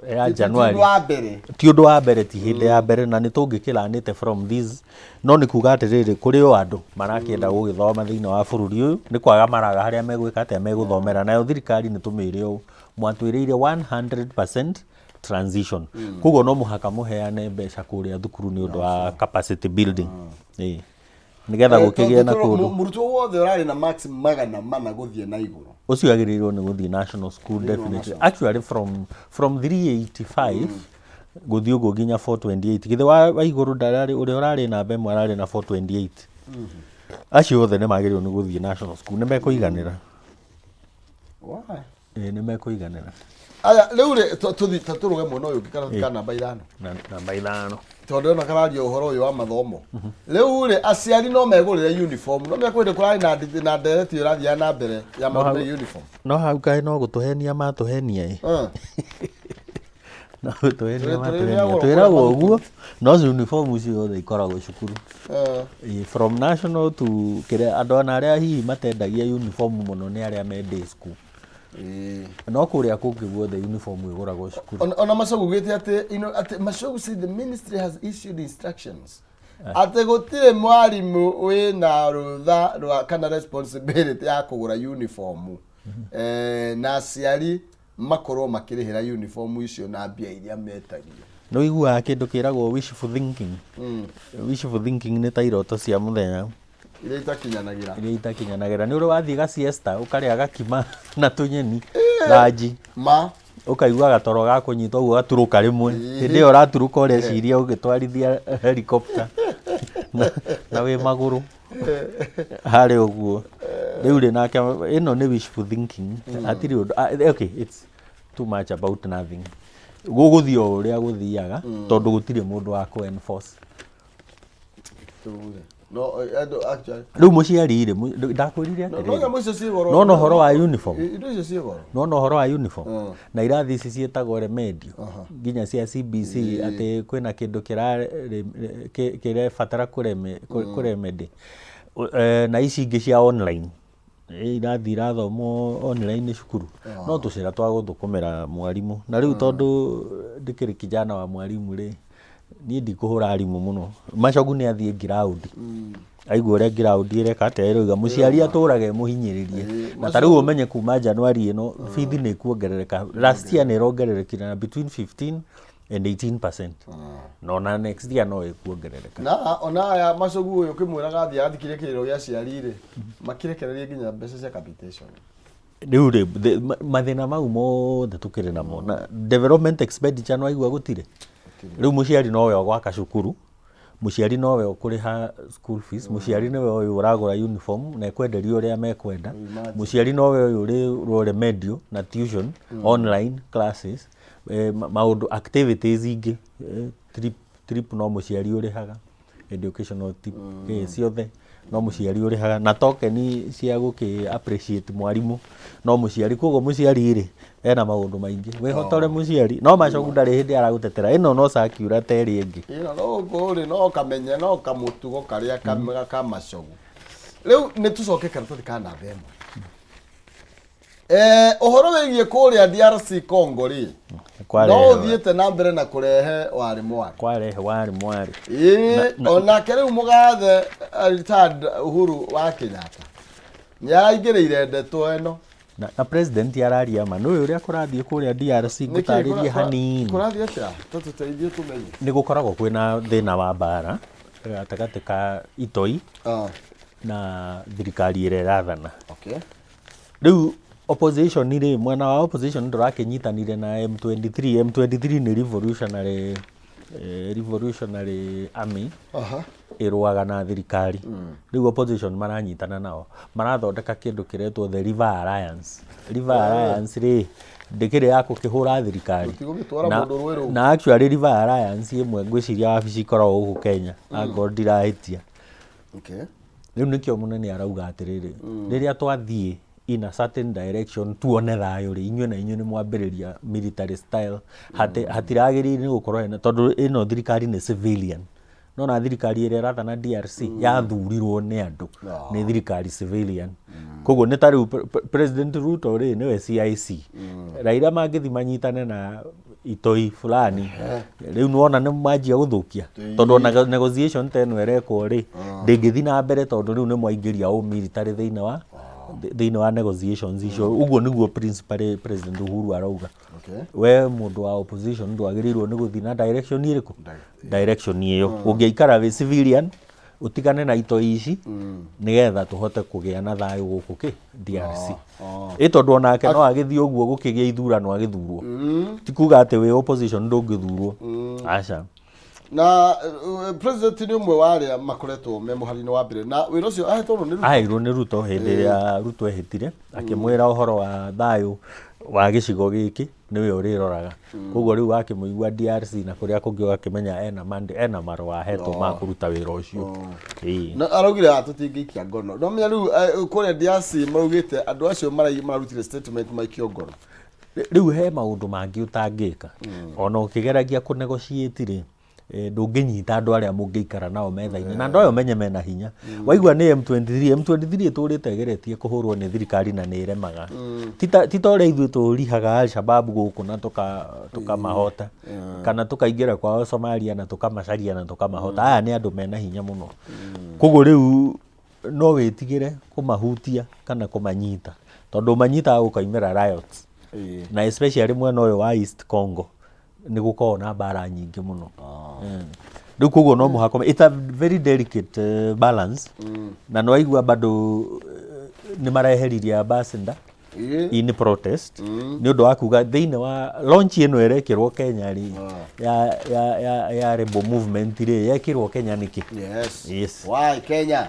ya ti- ti January. ũndũ wa mbere. Ti ũndũ wa mbere, ti hĩndĩ ya mbere, na nĩ tũngĩkĩlanĩte from this, no nĩ kuga atĩrĩrĩ, kũrĩ o andũ marakĩenda gũgĩthoma thĩinĩ wa bũrũri ũyũ, nĩ kwaga maraga harĩa megwĩka atĩa, megũthomera. Nayo thirikari nĩ tũmĩre ũũ, mwatwĩrĩire 100% transition, koguo no mũhaka mũheane mbeca kũrĩa thukuru nĩ ũndũ wa capacity building. Ĩĩ. Nĩgetha gũkĩgĩe na kũndũ. Mũrutwo wothe ũrarĩ na max 400 gũthiĩ na igũrũ ũcio agĩrĩirwo nĩ gũthiĩ national school, definitely. Actually from 385 gũthiĩ ũguo nginya 428. Githĩ wa igũrũ ndararĩ, ũrĩa ũrarĩ namba 1 ararĩ na 428. Acio othe nĩ magĩrĩirwo nĩ gũthiĩ national school, nĩ mekũiganĩra. Why? Ĩĩ, nĩ mekũiganĩra. Aya, rĩu rĩ, tũthiĩ ta tũrũge mwena ũyũ ũngĩ, karatathi ka namba 5. Na namba 5. Tondũ ĩno kararia ũhoro ũyũ wa mathomo. Rĩu rĩ, aciari no megũrĩre uniform, no mekwĩrĩ kũrarĩ na ndereti ĩrathiaga na mbere ya maũndũ megiĩ uniform. No hau kaĩ no gũtũhenia matũhenia ĩ. No gũtũhenia matũhenia. Tũrĩ Twĩragwo goro. Ũguo no uniform ciothe ikoragwo cukuru. Ĩ, from national to kĩrĩa, andũ ona arĩa hihi matendagia uniform mũno nĩ arĩa me day school. No kũrĩa kũngĩ guothe uniform ĩgũragwo cukuru. Ona Machogu ugĩte atĩ atĩ Machogu said the ministry has issued instructions atĩ gũtirĩ mwarimũ wĩna rũtha rwa kana responsibility ya kũgũra uniform, na aciari makorwo makĩrĩhĩra uniform icio na mbia iria metagio. Nĩ ũiguaga kĩndũ kĩragwo wishful thinking? Wishful thinking nĩ ta iroto cia mũthenya iria itakinyanagĩra. Iria itakinyanagĩra. Nĩ ũrĩ wathiĩ ga siesta, ũkarĩa gakima na tũnyeni ranji, ma ũkaigua gatoro ga kũnyita ũguo, gaturũka rĩmwe. Hĩndĩ ĩyo ũraturũka, ũreciria ũgĩtwarithia helicopter na wĩ magũrũ harĩ ũguo. Rĩu rĩ, nake ĩno nĩ wishful thinking, hatirĩ ũndũ. Ah, okay, it's too much about nothing. Gũgũthiĩ o ũrĩa gũthiaga, tondũ gũtirĩ mũndũ wa kũ enforce. Rĩu-rĩ, no andũ actually Rĩu mũciari rĩ, ndakwĩrire no atĩrĩrĩ, nyamũ icio ciĩ goro. No ũhoro wa uniform. Indo icio ciĩ goro. Nona ũhoro wa uniform na irathi ici ciĩtagwo remedial, nginya cia CBC, atĩ kwĩna kĩndũ kĩrebatara kũremedy. Na ici ingĩ cia online, irathi irathomwo online cukuru, no tũcĩra twa gũthũkũmĩra mwarimũ. Na rĩu tondũ ndĩkĩrĩ kijana wa mwarimũ rĩ, niĩ ndikũhũra arimũ mũno. Macogu nĩ athiĩ ngiraundi, aigua ũrĩa ngiraundi ĩreka atĩa, ĩroiga mũciari atũraga ĩmũhinyĩrĩrie. Na ta rĩu ũmenye kuma January ĩno bithi nĩ ĩkuongerereka. Last year nĩ ĩrongererekire na between 15 and 18%, na ona next year no ĩkuongerereka. Na ona aya Macogu ũyũ ũkĩmwĩraga athiĩ athikĩrie kĩrĩro gĩa aciari rĩ, makĩrekererie nginya mbeca cia capitation. Rĩu rĩ, mathĩna mau mothe tũkĩrĩ namo na development expenditure, no aigua gũtirĩ. Rĩu mũciari nowe ũgwaka cukuru, mũciari nowe ũkũrĩha school fees, mũciari nĩwe ũyũ ũragũra uniform na ekwenderio ũrĩa mekwenda, mũciari nowe ũyũ ũrĩ remedial na tuition, online classes, maũndũ activities ingĩ, trip no mũciari ũrĩhaga, educational tip, kĩ ciothe no mũciari ũrĩhaga, na token cia gũkĩ appreciate mwarimũ no mũciari. Koguo mũciari rĩ, ena maũndũ maingĩ. Wĩhotore mũciari, no Macogu ndarĩ hĩndĩ aragũtetera. Ĩno no circular ta ĩrĩa ĩngĩ. Ĩno no gũkũ rĩ, no kamenye no kamũtugo karĩa ka Macogu. Rĩu nĩ tũcoke karatathi ka namba 1. Ũhoro wĩgiĩ kũrĩa DRC Congo rĩ, no ũthiĩte na mbere na kũrehe warĩ mwarĩ. Kwarehe warĩ mwarĩ. Ĩĩ, onake rĩu mũgathe retired Uhuru wa Kenyatta nĩ araingĩrĩire ndeto ĩno. Na president araria ma nĩ ũrĩa kũrathiĩ kũrĩa DRC. Nĩkĩ Ngũtarĩrie hanini. Kũrathiĩ atĩa? Tũtũteithie tũmenye. Nĩ gũkoragwo kwĩna thĩna wa mbara gatagatĩ ka itoi na thirikari ĩrĩa ĩrathana. Rĩu opposition rĩ, mwena wa opposition ndũrakĩnyitanire na M23. M23 nĩ revolutionary army ĩrũaga na thirikari. Rĩu opposition maranyitana nao, marathondeka kĩndũ kĩretwo the River Alliance. River Alliance rĩ, ndĩkĩrĩ ya gũkĩhũra thirikari. Gũtigũgĩtwara mũndũ rũĩ rũu. Na actually River Alliance ĩmwe ngwĩciria wabici ikoragwo gũkũ Kenya, angorwo ndirahĩtia. Rĩu nĩkĩo mũnene arauga atĩrĩrĩ, rĩrĩa twathiĩ in a certain direction tuone thayũ rĩ, inyuĩ na inyuĩ nĩ mwambĩrĩria military style. Hatiragĩrĩire nĩ gũkorwo hena, tondũ ĩno thirikari nĩ civilian. Nona thirikari ĩrĩa ĩrathana DRC yathurirwo nĩ andũ, nĩ thirikari civilian. Koguo nĩ ta rĩu President Ruto rĩ, nĩwe CIC. Raila mangĩthi manyitane na itoi fulani rĩu, nĩwona nĩ manjia gũthũkia, tondũ ona negotiation ta ĩno ĩrekwo rĩ, ndĩngĩthi na mbere, tondũ rĩu nĩ mwaingĩria ũ military thĩinĩ wa negotiations icio. Ũguo nĩguo principally President Uhuru arauga. We mũndũ wa opposition ndwagĩrĩirwo nĩ gũthiĩ na direction ĩrĩkũ, direction ĩyo. Ũngĩikara wĩ civilian, ũtigane na itoi ici, nĩgetha tũhote kũgĩa na thayũ gũkũ kĩ DRC. Ĩ tondũ onake no agĩthiĩ ũguo, gũkĩgĩa ithurano, agĩthurwo. Ti kuga atĩ wĩ opposition ndũngĩthurwo, aca. Na president nĩ ũmwe wa arĩa makoretwo me mũhari-inĩ wa mbere na wĩra ũcio ahetwo nĩ Ruto. Aheirwo nĩ Ruto hĩndĩ ĩrĩa Ruto ehĩtire, akĩmwĩra ũhoro wa thayũ wa gĩcigo gĩkĩ nĩwe ũrĩroraga. Koguo rĩu wakĩmũigua DRC na kũrĩa kũngĩ, ũgakĩmenya ena ena marũa ahetwo ma kũruta wĩra ũcio. Ĩĩ. Na araugire haha tũtingĩikia ngono, no menya rĩu kũrĩa DRC maraugĩte andũ acio mararutire statement maikio ngono. Rĩu he maũndũ mangĩ ũtangĩka ona ũkĩgeragia kũ negotiate rĩ, ndũngĩnyita andũ arĩa mũngĩikara nao metha-inĩ, na andũ aya ũmenye mena hinya. Waigua nĩ M23, M23 ĩtũrĩte ĩgeretie kũhũrwo nĩ thirikari na nĩ ĩremaga. Ti ta ũrĩa ithuĩ tũrihaga Al-Shabaab gũkũ na tũkamahota, kana tũkaingĩra kwao Somalia na tũkamacaria na tũkamahota. Aya nĩ andũ mena hinya mũno, koguo rĩu no wĩtigĩre kũmahutia kana kũmanyita, tondũ ũmanyitaga gũkaimĩra riots. Na especially mwena ũyũ wa East Congo nĩ gũkoragwo na mbara nyingĩ mũno. Rĩu koguo no mũhaka it's a very delicate balance. Na nĩ waigua bado nĩ mareheririe ambassador in protest, nĩ ũndũ wa kuga thĩinĩ wa launch ĩno ĩrekĩrwo Kenya rĩ, ya rebel movement rĩ, yekĩrwo Kenya nĩkĩ? Yes. Why Kenya?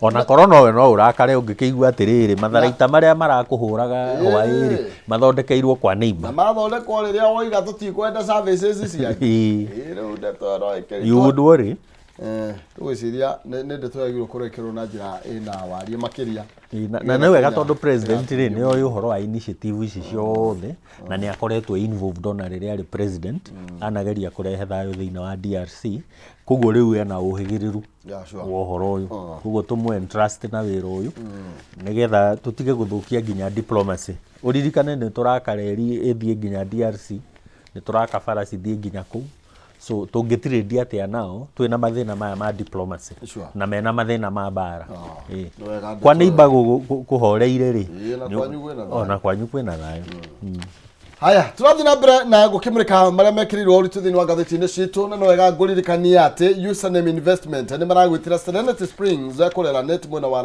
Ona korwo nowe no ũrakare ũngĩkĩigua atĩrĩrĩ, matharaita marĩa marakũhũraga hwaĩ rĩ, mathondekeirwo kwa neighbor. Na mathondekwo rĩrĩa woiga tũtikwenda services cianyu. Rĩu ndeto no ĩkĩrĩ. You would worry. Tũgwĩciria nĩ ndeto yagĩrĩirwo kũrekĩrwo na njĩra ĩna wariĩ makĩria. Ĩĩ, na nĩ wega tondũ president rĩ, nĩ oĩ ũhoro wa initiative ici ciothe, na nĩ akoretwo involved ona rĩrĩa arĩ president, anageria kũrehe thayũ thĩinĩ wa DRC. Koguo rĩu ena ũhĩgĩrĩru wa ũhoro ũyũ, koguo tũmũ entrust na wĩra ũyũ, nĩgetha tũtige gũthũkia nginya diplomacy. Ũririkane nĩ tũraka reri ĩthiĩ nginya DRC, nĩ tũraka bara cithiĩ nginya kũu, so tũngĩtirĩndia atĩa nao twĩna mathĩna maya ma diplomacy na mena mathĩna ma mbara? Ĩĩ. Nĩ wega Kwa neighbor kũhoreire rĩ, Ĩĩ, na kwanyu kwĩna thayũ. Ona kwanyu kwĩna thayũ. Haya, tũrathiĩ na mbere na gũkĩmũrĩka marĩa mekĩrĩirwo ũritũ thĩinĩ wa ngathĩti-inĩ citũ, na no wega ngũririkania atĩ Username Investment nĩ maragwĩtĩra Serenity Springs kũrĩa Lanet, mwena wa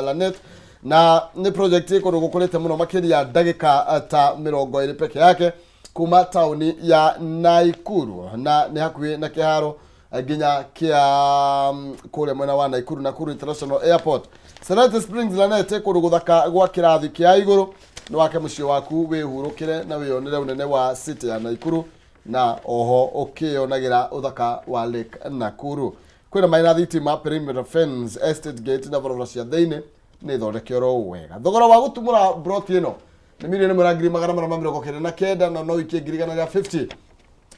Lanet, na nĩ project ĩ kũndũ gũkũrĩte mũno makĩria, ndagĩka ta 20 peke yake kuma taũni ya Naikuru, na nĩ hakuhĩ na kĩharo nginya kĩa kũrĩa mwena wa Naikuru, Nakuru International Airport. Serenity Springs Lanet, kũndũ gũthaka gwa kĩrathi kĩa igũrũ. Nĩ wake mũciĩ waku, wĩhurũkĩre na wĩyonere ũnene wa city ya Naikuru, na oho ũkĩyonagĩra ũthaka wa Lake Nakuru. Kwĩna maĩ na thitima, perimeter fence, estate gate na barabara cia thĩinĩ nĩ thondeke oro wega. Thogora wa gũtumũra broti ĩno nĩ 1,499,000, na no ikie 150,000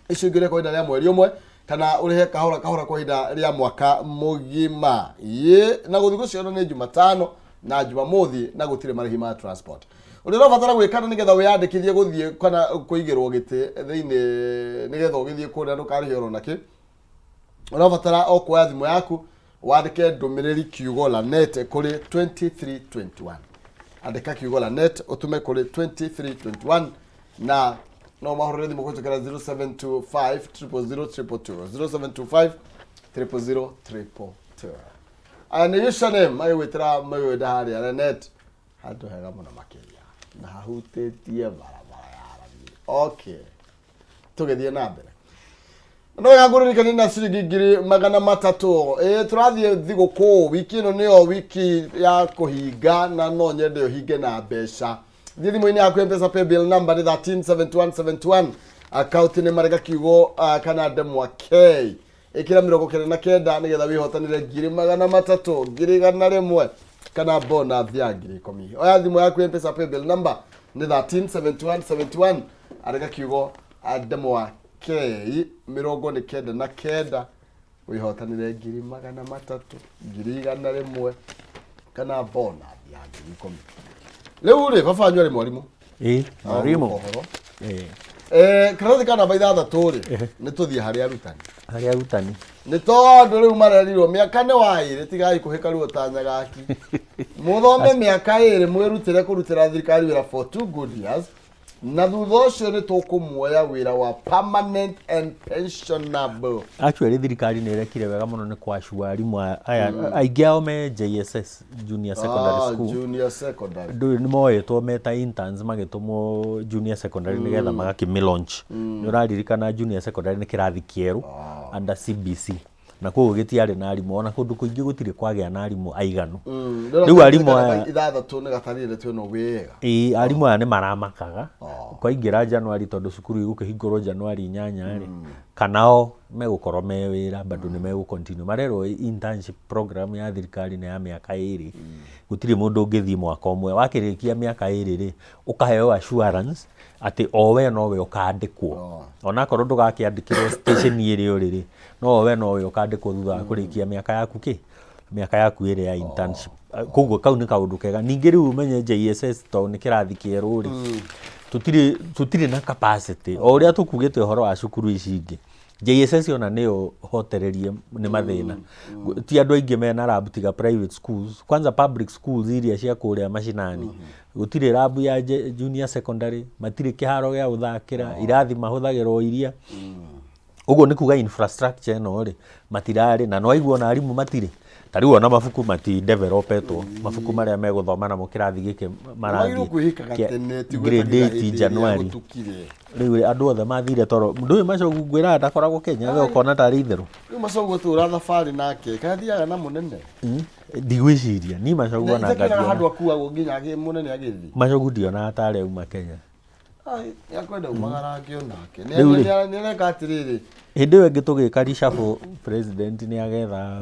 icio ingĩ kwa ihinda rĩa mweri ũmwe, kana ũrĩhe kahora kahora kwa ihinda rĩa mwaka mũgima. Ĩ na gũthiĩ gũciona nĩ Jumatano na Jumamothi, na gũtirĩ marĩhi ma transport. Ũrĩa ũrabatara gwĩka nĩ nĩgetha wĩyandĩkithie gũthiĩ kana kũigĩrwo gĩtĩ thĩinĩ, nĩgetha ũgĩthiĩ kũrĩa ndũkarĩhe oro nakĩ, ũrabatara o kuoya thimũ yaku, wandĩke ndũmĩrĩri kiugo Lanet kũrĩ 2321. Andĩka kiugo Lanet ũtũme kũrĩ 2321, na no mahũrĩre thimũ kũhĩtũkĩra 0725 000 222, 0725 000 222. Aya nĩ username magĩgwĩtĩra magĩgwĩta harĩa Lanet, handũ hega mũno makĩria na hahutĩtie barabara ya rami. Okay, tũgĩthiĩ na mbere, no wega ngũririkanie na ciringi 300,000. Ĩ tũrathiĩ thigũkũ, wiki ĩno nĩyo wiki ya kũhinga, na no nyende ũhinge na mbeca. Thiĩ thimũ-inĩ yaku, M-Pesa paybill number nĩ 137171, akaunti nĩ marega kiugo kana ndemwa K, ĩkĩra 99 nĩgetha wĩhotanĩre 300,000, 100,000 kana bonus ya 10,000. Oya thimũ yaku, M-Pesa paybill number nĩ 137171, andĩka kiugo ndemwa K, 99. Wĩhotanĩre 300,000, 100,000 kana bonus ya 10,000. Rĩu rĩ, baba wanyu arĩ mwarimũ. Ĩĩ, mwarimũ. Ũhoro. Ĩĩ. Karatathi ka namba 6 rĩ, nĩ tũthiĩ harĩ arutani. Harĩ arutani. Nĩ tondũ rĩu marerirwo mĩaka nĩ wa ĩrĩ, tigai kũhĩka ruo ta nyagaki. Mũthome mĩaka 2, mwĩrutĩre kũrutĩra thirikari wĩra for 2 good years, na thutha ũcio nĩ tũkũmuoya wĩra wa permanent and pensionable. Actually thirikari nĩ ĩrekire wega mũno nĩ kwacua arimũ aya aingĩ ao me JSS, junior secondary school. Junior secondary. Ndũĩ nĩ moetwo me ta interns magĩtũmwo junior secondary nĩgetha magakĩmĩ launch. Nĩ ũraririkana junior secondary nĩ kĩrathi kĩerũ under CBC, na koguo gĩtiarĩ na arimũ, ona kũndũ kũingĩ gũtirĩ kwagĩa na arimũ aiganu. Rĩu arimũ aya 6 nĩ gatarire ndeto ĩno wega. Ĩĩ, arimũ aya nĩ maramakaga kwaingĩra January, tondũ cukuru igũkĩhingũrwo January 8 rĩ, kana o megũkorwo me wĩra bado nĩ megũ continue. Marerwo internship program ya thirikari nĩ ya mĩaka 2, gũtirĩ mũndũ ũngĩthiĩ mwaka ũmwe. Wakĩrĩkia mĩaka 2 rĩ, ũkaheo assurance atĩ o we nowe ũkandĩkwo, onakorwo ndũgakĩandĩkĩrwo station ĩrĩa ũrĩ rĩ, no we nowe ũkandĩkwo thutha wa kũrĩkia mĩaka yaku kĩ mĩaka yaku 2 ya internship. Koguo kau nĩ kaũndũ kega. Ningĩ rĩu ũmenye JSS tondũ nĩ kĩrathi kĩerũ rĩ, tũtirĩ na capacity o ũrĩa tũkugĩte ũhoro wa cukuru ici ingĩ. JSS ona nĩyo hotererie nĩ mathĩna, ti andũ aingĩ mena lab tiga private schools. Kwanza public schools iria cia kũrĩa macinani, gũtirĩ lab ya junior secondary, matirĩ kĩharo gĩa gũthakĩra, irathi mahũthagĩra o iria. Ũguo nĩ kuga infrastructure ĩno rĩ, matirarĩ na nĩwaigua ona arimũ matirĩ. Ta rĩu ona mabuku mati developetwo, mabuku marĩa megũthoma namo kĩrathi gĩkĩ marathiĩ marathiĩ kwĩhĩkaga tene, ti grade gwetagĩrĩra 8 hĩndĩ ĩrĩa January. gũtukire. Rĩu rĩ, andũ othe mathire toro. Ndũĩ Machogu ngwĩraga ndakoragwo Kenya, we ũkona tarĩ itherũ. Rĩu Machogu atũra thabarĩ nake, kana athiaga na mũnene? Ndigwĩciria ni Machogu ona Itakĩraga ngadiona. handũ akuagwo nginya mũnene agĩthiĩ. Machogu ndionaga tarĩ auma Kenya. Ai, nĩakwenda umagarangio nake. Rĩu rĩ. Nĩareka atĩrĩrĩ. Hĩndĩ ĩyo ĩngĩ tũgĩka reshuffle, president nĩ agetha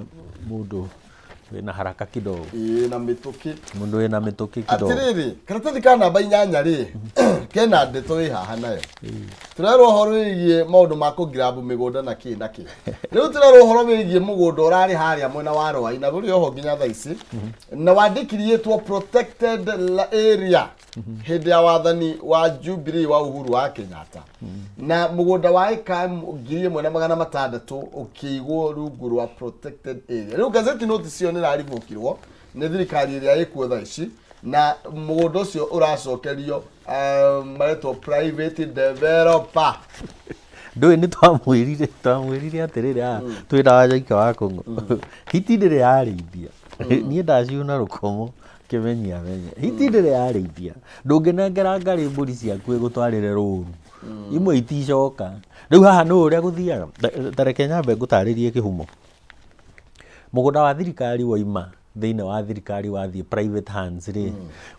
mũndũ wĩna haraka kidogo. Ĩĩ, na mĩtũkĩ. Mũndũ wĩna mĩtũkĩ kidogo. Atĩrĩrĩ, karatathi ka namba 8 rĩ, kena ndeto ĩ haha nayo. Tũrerwo ũhoro wĩgiĩ maũndũ ma kũngirabu mĩgũnda na kĩ na kĩ. Rĩu tũrerwo ũhoro wĩgiĩ mũgũnda ũrarĩ harĩa mwena wa Rwai na ũrĩ oho nginya thaa ici, na wandĩkirĩtwo protected area hĩndĩ ya wathani wa Jubilee wa Uhuru wa Kenyatta, na mũgũnda wa ĩka 1,600 ũkĩigwo rungu rwa protected area. Rĩu gazeti notice ĩyo nĩ ĩraribũkirwo nĩ thirikari ĩrĩa ĩkuo thaa ici, na mũgũnda ũcio ũracokerio maretwo private developer. Ndũĩ nĩ twamwĩrire atĩrĩrĩ, haha twĩna Wanjoike wa Kũng'ũ, hiti ndĩrĩ yarĩithia, niĩ ndaciuna rũkomo kĩmenyi amenye hiti ndĩrĩ yarĩithia. Ndũngĩnengera ngarĩ mbũri ciaku ĩgũtwarĩre rũru, imwe iticoka. Rĩu haha nĩ ũrĩa gũthiaga. Ta reke nyambe ngũtarĩrie kĩhumo. Mũgũnda wa thirikari waima thĩinĩ wa thirikari wathiĩ private hands rĩ,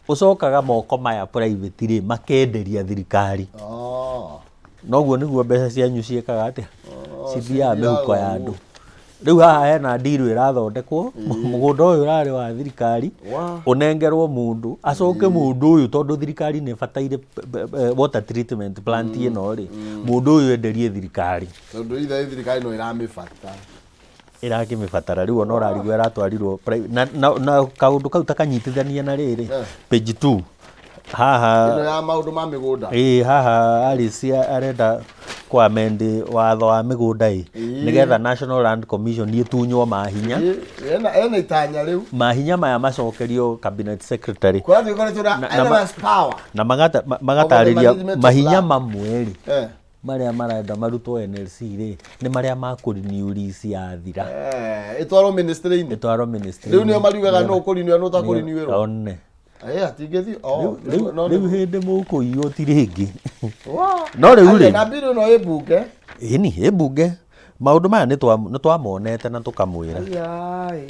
ũcokaga moko maya private rĩ, makenderia thirikari. Noguo nĩguo mbeca cianyu ciĩkaga atĩa, cithiaga mĩhuko ya andũ. Rĩu haha hena deal ĩrathondekwo, mũgũnda ũyũ ũrarĩ wa thirikari ũnengerwo mũndũ, acoke mũndũ ũyũ, tondũ thirikari nĩ ĩbataire water treatment plant ĩno rĩ, mũndũ ũyũ enderie thirikari. Tondũ ithe thirikari no ĩramĩbata. Ĩrakĩmĩbatara. Rĩu ona ũrarigwo ĩratwarirwo na kaũndũ kau ta kanyitithania na rĩrĩ page 2 haha. Ĩno ya maũndũ ma mĩgũnda. Ĩĩ, haha Alice arenda kũ amend watho wa mĩgũnda ĩ, nĩgetha National Land Commission ĩtunywo mahinya. Ĩĩ, ena itanya rĩu. Mahinya maya macokerio cabinet secretary. Kũrathiĩ ũkoretwo na Na enormous power na over the magatarĩria management of mahinya land. mamwe rĩ, marĩa marenda marutwo NLC rĩ, nĩ marĩa ma kũ-renew lease yathira. Ĩtwarwo ministry-inĩ. Ĩtwarwo ministry. Rĩu nĩo mariugaga nũ ũkũrinio nũ ũtakũriniwĩrwo. One. Atingĩthiĩ. Oh, Rĩu no rĩu hĩndĩ mũkũiywo ti rĩngĩ. Wa. No rĩu Aya, rĩ. na bill ĩno ĩ mbunge. Ĩni ĩ mbunge. Maũndũ maya nĩ twamonete na tũkamwĩra. Ai.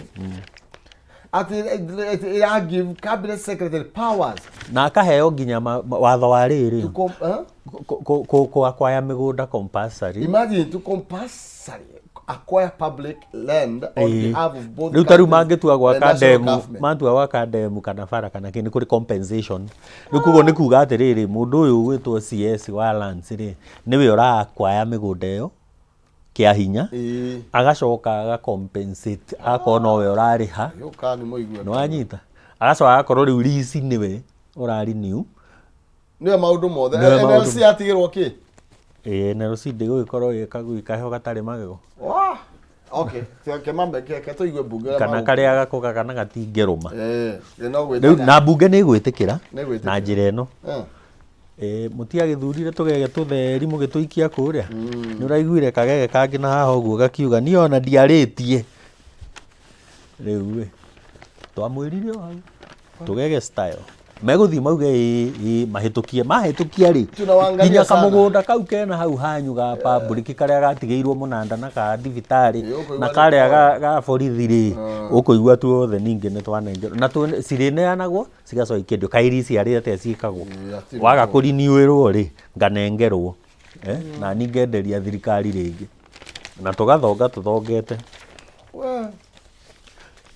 Atĩ ĩra give cabinet secretary powers Na akaheo nginya watho wa rĩrĩ. to Kwaya mĩgũnda compulsory. Imagine to compulsory acquire public land on behalf of both Rĩu ta rĩu counties mangĩtua and gwaka national ndemu, government. matua gwaka ndemu kana bara kana kĩ, nĩ kũrĩ compensation. Rĩu koguo nĩ kuga atĩrĩrĩ, mũndũ ũyũ ũgwĩtwo CS wa lands rĩ, nĩwe ũrakwaya mĩgũnda ĩyo. Kĩa hinya. Agacoka aga compensate agakorwo nowe ũrarĩha. Gĩũka nĩ mũigue. Nĩ wanyita? Agacoka agakorwo rĩu lease nĩwe ũra renew. Nĩwe maũndũ mothe. Nĩwe maũndũ. NLC atigĩrwo kĩ? Ĩĩ NLC ndĩgũgĩkorwo ĩ kagui kaheho gatarĩ magego. Wah! Okay, reke mambe reke tũigue mbunge ũrĩa Kana magũkua. karĩa gakũga kana gatingĩrũma. Ĩĩ, no Rĩu gwĩtana. na mbunge nĩ ĩgwĩtĩkĩra Nĩ ĩgwĩtĩkĩra. na njĩra ĩno. Eh. Ĩĩ mũtiagĩthurire tũgege tũtheri mũgĩtũikia kũrĩa? Nĩ ũraiguire kagege kangĩ na haha ũguo gakiuga niĩ ona ndiarĩtie. Rĩu ĩ, twamwĩrire o hau tũgege style. Megũthiĩ mauge ĩĩ ĩĩ mahĩtũkie, mahĩtũkia rĩ, Tunawaangalia nginya sana. kamũgũnda kau kena hau hanyu ga public karĩa gatigĩirwo mũnanda na ka thibitarĩ Ĩĩ, ũkũigua na nĩ karĩa kora. ga borithi rĩ, ũkũigua tuothe ningĩ nĩ twanengerwo na cirĩneanagwo cigacoka ikendio. Kaĩ irio ici arĩ atĩa ciĩkagwo? Ĩĩ, hatirĩ Waga ũguo. kũriniwĩrwo rĩ, nganengerwo eh, na niĩ ngenderia thirikari rĩngĩ na tũgathonga tũthongete. We.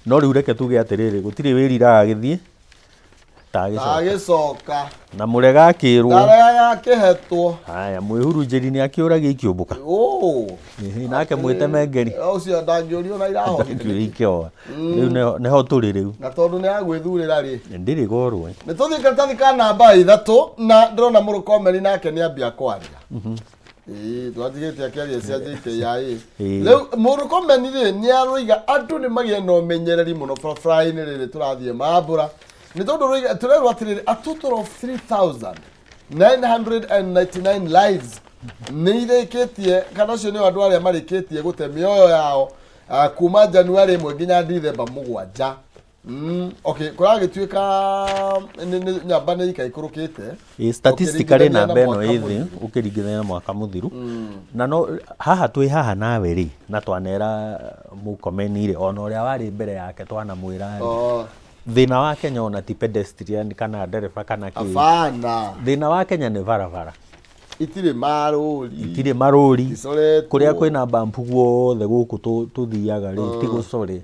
No rĩu reke tuge atĩrĩrĩ, gũtirĩ wĩriraga agĩthiĩ ta agĩcoka. Agĩcoka. Na mũrega akĩrwo. Ndarega akĩhetwo. Haya, mwĩhurunjĩri nĩ akĩũragia ikĩũmbũka. Oh. Ĩhĩ, nake mwĩtemengeri. Ũcio ndangĩũrio na irahohire. Ndangĩũrio ikĩoa. Rĩu nĩho tũrĩ rĩu. Na tondũ nĩ agwĩthurĩra rĩ. Ndirĩ gorwo. Nĩ tũthiĩ karatathi ka namba 3 na ndĩrona Mũrũkomeri nake nĩ ambia kwaria. Ĩĩ, twatigĩte akĩaria cia JKIA. Rĩu Mũrũkomeni rĩ nĩ aroiga andũ nĩ magĩe na ũmenyereri mũno barabara-inĩ rĩrĩ tũrathiĩ mambũra. Nĩ tondũ roiga tũrerwo atĩrĩrĩ, a total of 3,999 lives nĩ irĩkĩtie, kana acio nĩo andũ arĩa marĩkĩtie gũte mĩoyo yao kuma January 1 nginya Dithemba 7. Okay, kũragĩtuĩka nĩ nyamba nĩ ikaikũrũkĩte. Ĩ, statistically Ũkĩringithania na namba ĩno mwaka ĩ thĩ mũthiru. ũkĩringithania na mwaka mũthiru. Na no haha twĩ haha nawe rĩ, na twanera Mũkomeni rĩ, ona ũrĩa warĩ mbere yake twanamwĩra rĩ, thĩna wa Kenya ona ti pedestrian kana ndereba kana kĩ. Hapana. Thĩna wa Kenya nĩ barabara. Itirĩ marũri. Itirĩ marũri. Icoretwo. Kũrĩa kwĩna bump guothe gũkũ tũthiaga rĩ, ti gũcore.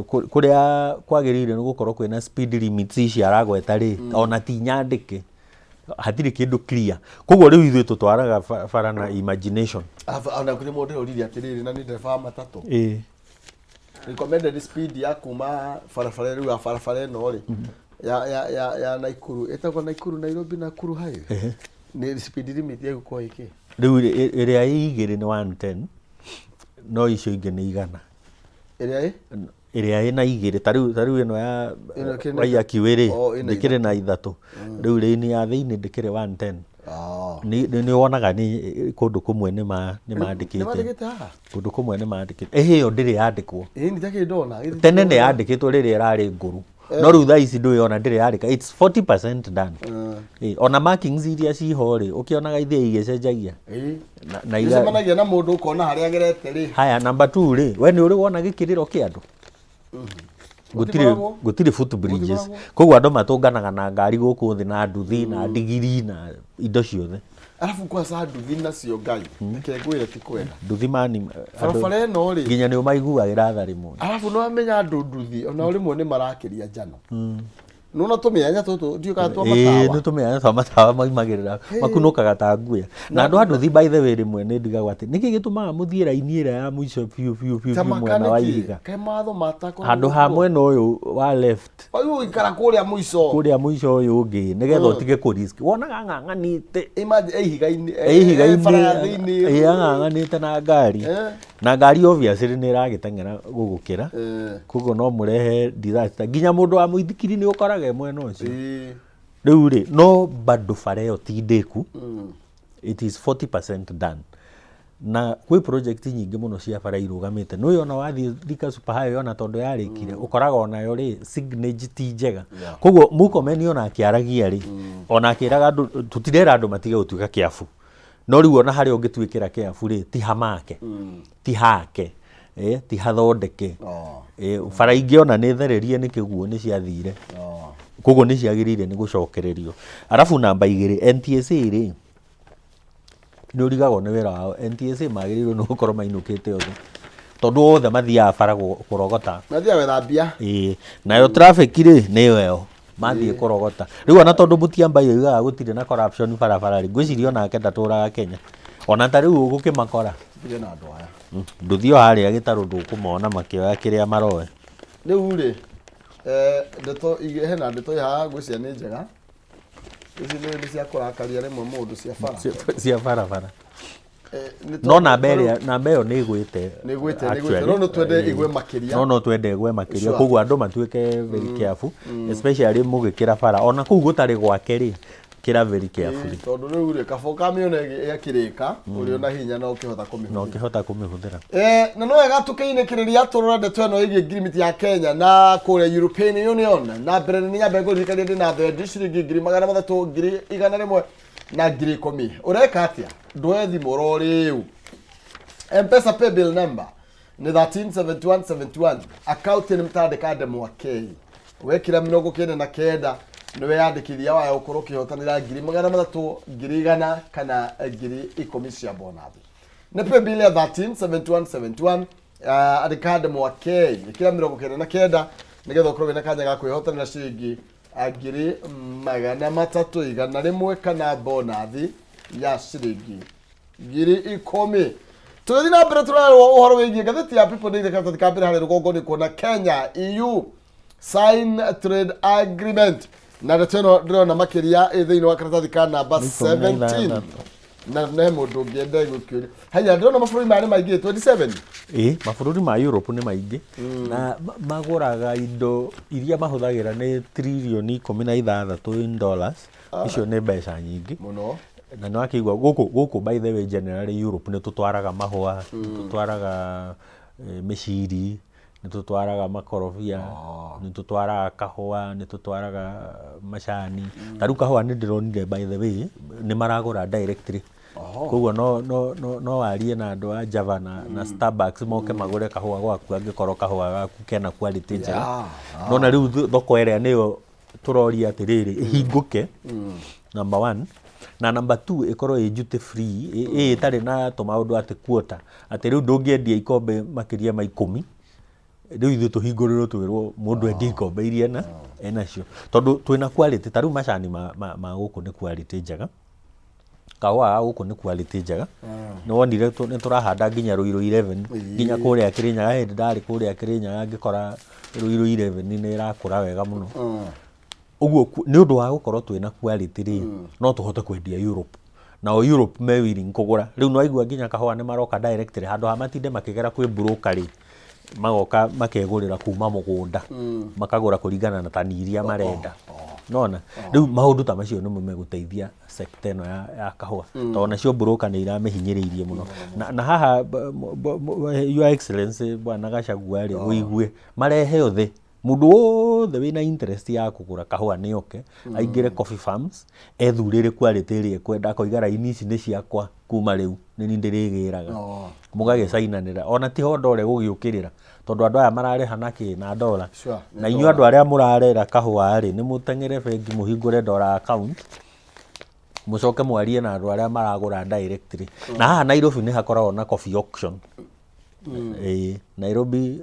Kũrĩa kwagĩrĩire nĩ gũkorwo kwĩna speed limits ici aragweta rĩ, ona ti nyandĩke. Hatirĩ kĩndũ clear. Koguo rĩu ithuĩ tũtwaraga bara na imagination. Aba, ona kũrĩ mũndũ ũrĩroririe atĩrĩrĩ, na nĩ ndereba wa matatũ. Recommended speed ya kuma barabara rĩu ya barabara ĩno rĩ, ya Naikuru, ĩtagwo Naikuru, Nairobi, Nakuru highway. Nĩ speed limit ĩgũkorwo ĩkĩ? Rĩu ĩrĩa ĩ igĩrĩ nĩ 110, no icio ingĩ nĩ 100. Ĩrĩa ĩ? Ĩrĩa ĩna igĩrĩ, ta rĩu ĩno ya Ĩno ĩkĩrĩ na Waiyaki rĩ, Oh, ĩna ndĩkĩrĩ na 3. Rĩu lane ya thĩinĩ ndĩkĩrĩ 110. Nĩ wonaga nĩ kũndũ kũmwe nĩ mandĩkĩte. Nĩ mandĩkĩte haha? Kũndũ kũmwe nĩ mandĩkĩte. Ĩhĩ, ĩyo ndĩrĩ yandĩkwo. Ĩĩ, nĩ takĩrĩ ndona. Githĩ Tene ti nĩ yandĩkĩtwo rĩrĩa ĩrarĩ ngũrũ. No rĩu thaa ici ndũĩ ona ndĩrĩ yandĩka. It's 40% done. Ĩĩ, ona markings iria ciho rĩ, ũkĩonaga ithiĩ igĩcenjagia. Na iga- Nĩũcemanagia na mũndũ ũkona harĩa agerete rĩ. Haya, number 2 rĩ, we nĩ ũrĩ wona gĩkĩrĩro kĩa andũ? Gũtirĩ, Gũtikoragwo. gũtirĩ foot bridges. Gũtikoragwo. Koguo andũ matũnganaga na ngari gũkũ thĩ na nduthi na ndigiri na indo ciothe. Arabu kwanza nduthi nacio Ngai, reke ngwĩre ti kwega. Nduthi mani, andũ Barabara ĩno rĩ. Nginya nĩ ũmaiguagĩra tha rĩmwe. Arabu nĩ wamenya andũ nduthi, ona rĩmwe nĩ marakĩria njano. Nĩwona tũmĩanya tũtũ, ndiũĩ kana twa Ĩĩ, matawa. nĩ tũmĩanya twa matawa maimagĩrĩra, makunũkaga ta nguya. Na andũ a nduthi by the way rĩmwe nĩ ndigagwo atĩ nĩkĩ gĩtũmaga mũthiĩ raini ĩrĩa ya mũico biũ biũ biũ Ta biũ mwena wa makanĩkĩ, ihiga. kaĩ mawatho matakoragwo Handũ ha kuo? mwena ũyũ wa left. Wagĩrĩirwo gũikara kũrĩa mũico. Kũrĩa mũico ũyũ ũngĩ, nĩgetha ũtige kũ risk. Wonaga ng'ang'anĩte. Imagine, e ihiga-inĩ, E ihiga-inĩ, e bara ya thĩinĩ. ĩ, ang'ang'anĩte na ngari. Na ngari obviously nĩ ĩragĩteng'era gũgũkĩra. Koguo no mũrehe disaster. Nginya mũndũ wa mũithikiri nĩ ũkoraga e mwena ũcio. Rĩu rĩ, no bado bara ĩyo ti ndĩku. It is 40% done. Na kwĩ project nyingĩ mũno cia bara irũgamĩte. Nĩũĩ ona wathiĩ Thika Super Highway ona tondũ yarĩkire, ũkoraga onayo rĩ, signage ti njega. Koguo Murkomen ona akĩaragia rĩ, ona akĩraga andũ, tũtirera andũ matige gũtuĩka kĩabu. No rĩu ona harĩa ũngĩtuĩkĩra kĩabu rĩ, ti hamake, ti hake, ti hathondeke. Bara ingĩ ona nĩ thererie nĩ kĩguũ nĩ ciathire. Koguo nĩ ciagĩrĩire nĩ gũcokererio. Arabu namba 2, NTSA rĩ, nĩ ũrigagwo nĩ wĩra wao. NTSA magĩrĩirwo nĩ gũkorwo mainũkĩte othe. Tondũ othe mathiaga bara kũrogota. Mathiaga gwetha mbia. Ĩĩ. Nayo traffic rĩ, nĩyo ĩyo. Mathiĩ kũrogota. Rĩu ona tondũ Mũtiambai oigaga gũtirĩ na corruption barabara rĩ, ngwĩciria onake ndatũraga Kenya. Ona ta rĩu ũgũkĩmakora. Tũtige na andũ aya. Nduthi o harĩa gĩtarũ ndũkũmona makĩoya kĩrĩa maroya. Rĩu rĩ, ndeto hena ndeto ĩ haha ngwĩciria nĩ njega. Ici nĩ cia kũrakaria rĩmwe mũndũ cia bara. Cia barabara. Nĩ No tondũ namba tarĩu ĩrĩa namba ĩyo nĩ ĩgwĩte. Nĩ ĩgwĩte, nĩ ĩgwĩte. Actually. No no twende ĩgwe makĩria. No no twende ĩgwe makĩria. Koguo andũ matuĩke very careful, especially mũgĩkĩra bara. Ona kũu gũtarĩ gwake rĩ, kĩra very carefully. Tondũ rĩu rĩ, kaba ũkamĩona ĩgakĩrĩka, ũrĩ ona hinya na ũkĩhota kũmĩhũthĩra. Na ũkĩhota kũmĩhũthĩra. Na no wega tũkĩinĩkĩrĩria tũrore ndeto ĩno ĩgiĩ ngirimiti ya Kenya na kũrĩa European Union. Na mbere nĩ nyambe ngũririkanie ndĩ na thendi ciringi 300,000, 100,000 na 10,000. Ũreka atĩa? Ndwoe thimũ oro rĩu. M-Pesa paybill number nĩ 137171, account nĩ mtandĩka ndemwa K. Wekĩra 99 nĩ weyandĩkithia waya ũkorwo ũkĩhotanĩra 300,000, 100,000 kana 10,000 cia bonathi. Nĩ paybill ya 137171, andĩka ndemwa K, ĩkĩra 99 nĩgetha ũkorwo wĩna kanya ga kwĩhotanĩra ciringi 300,000, 100 kana bonathi ya ciringi 10,000. Tũgĩthiĩ na mbere tũrarwo ũhoro wĩgiĩ ngathĩti ya People Daily, karatathi ka mbere harĩa rũgongo nĩ kuona Kenya EU sign trade agreement, na ndeto ĩno ndĩrona makĩria ĩ thĩinĩ wa karatathi ka namba 16. 17. Na ne mũndũ ũngĩenda gũkĩũria haya, ndĩrona mabũrũri maya nĩ maingĩ 27. Ĩ, mabũrũri ma Europe nĩ maingĩ na magũraga indo iria mahũthagĩra nĩ tririoni 16 in dollars. Icio nĩ mbeca nyingĩ mũno. Na nĩ wakĩigua gũkũ, by the way, generally Europe nĩ tũtwaraga mahũa, nĩ tũtwaraga mĩciri, nĩ tũtwaraga makorobia, nĩ tũtwaraga kahũa, nĩ tũtwaraga macani. Ta rĩu kahũa nĩ ndĩronire, by the way, nĩ maragũra directly. Koguo no warie na andũ a Java na Starbucks moke magũre kahũa gwaku angĩkorwo kahũa gaku kena quality njega. No na rĩu thoko ĩrĩa nĩyo tũroria atĩrĩrĩ, ĩhingũke number one, na number two ĩkorwo ĩ duty free, ĩ ĩtarĩ na tũmaũndũ atĩ quota, atĩ rĩu ndũngĩendia ikombe makĩria ma 10. Rĩu ithuĩ tũhingũrĩrwo twĩrwo mũndũ endie ikombe iria enacio, tondũ twĩna quality. Ta rĩu macani ma gũkũ nĩ quality njega, kahũa ga gũkũ nĩ quality njega. Nĩ wonire nĩ tũrahanda nginya Ruiru 11, nginya kũrĩa Kĩrĩnyaga. Hĩndĩ ndarĩ kũrĩa Kĩrĩnyaga ngĩkora Ruiru 11 nĩ ĩrakũra wega mũno. Ũguo nĩ ũndũ wa gũkorwo twĩna quality rĩ, no tũhote kwendia Europe, nao Europe me willing kũgũra. Rĩu nĩ waigua nginya kahũa nĩ maroka directly, handũ ha matinde makĩgera kwĩ broker rĩ, magoka makegũrĩra kuma mũgũnda, makagũra kũringana na tani iria marenda. Nona rĩu maũndũ ta macio nĩmo megũteithia sector ĩno ya kahũa, tondũ nacio broker nĩ iramĩhinyĩrĩirie mũno. Na haha Your Excellency Bwana Gachagua rĩ, ũigue marehe othe, mũndũ wothe wĩna interest ya kũgũra kahũa nĩ oke aingĩre coffee farms, ethurĩre quality ĩrĩa ekwenda, akoiga raini ici nĩ ciakwa, kuma rĩu nĩ niĩ ndĩrĩgĩraga. Mũgagĩcainanĩra, ona ti ho ndore gũgĩũkĩrĩra, tondũ andũ aya mararĩha na kĩ? Na ndora. Nĩ Na inyuĩ andũ arĩa mũrarera kahũa rĩ, nĩ mũteng'ere bengi mũhingũre dollar account, mũcoke mwarie na andũ arĩa maragũra directly. Na haha Nairobi nĩ hakoragwo na coffee auction. Ĩĩ, Nairobi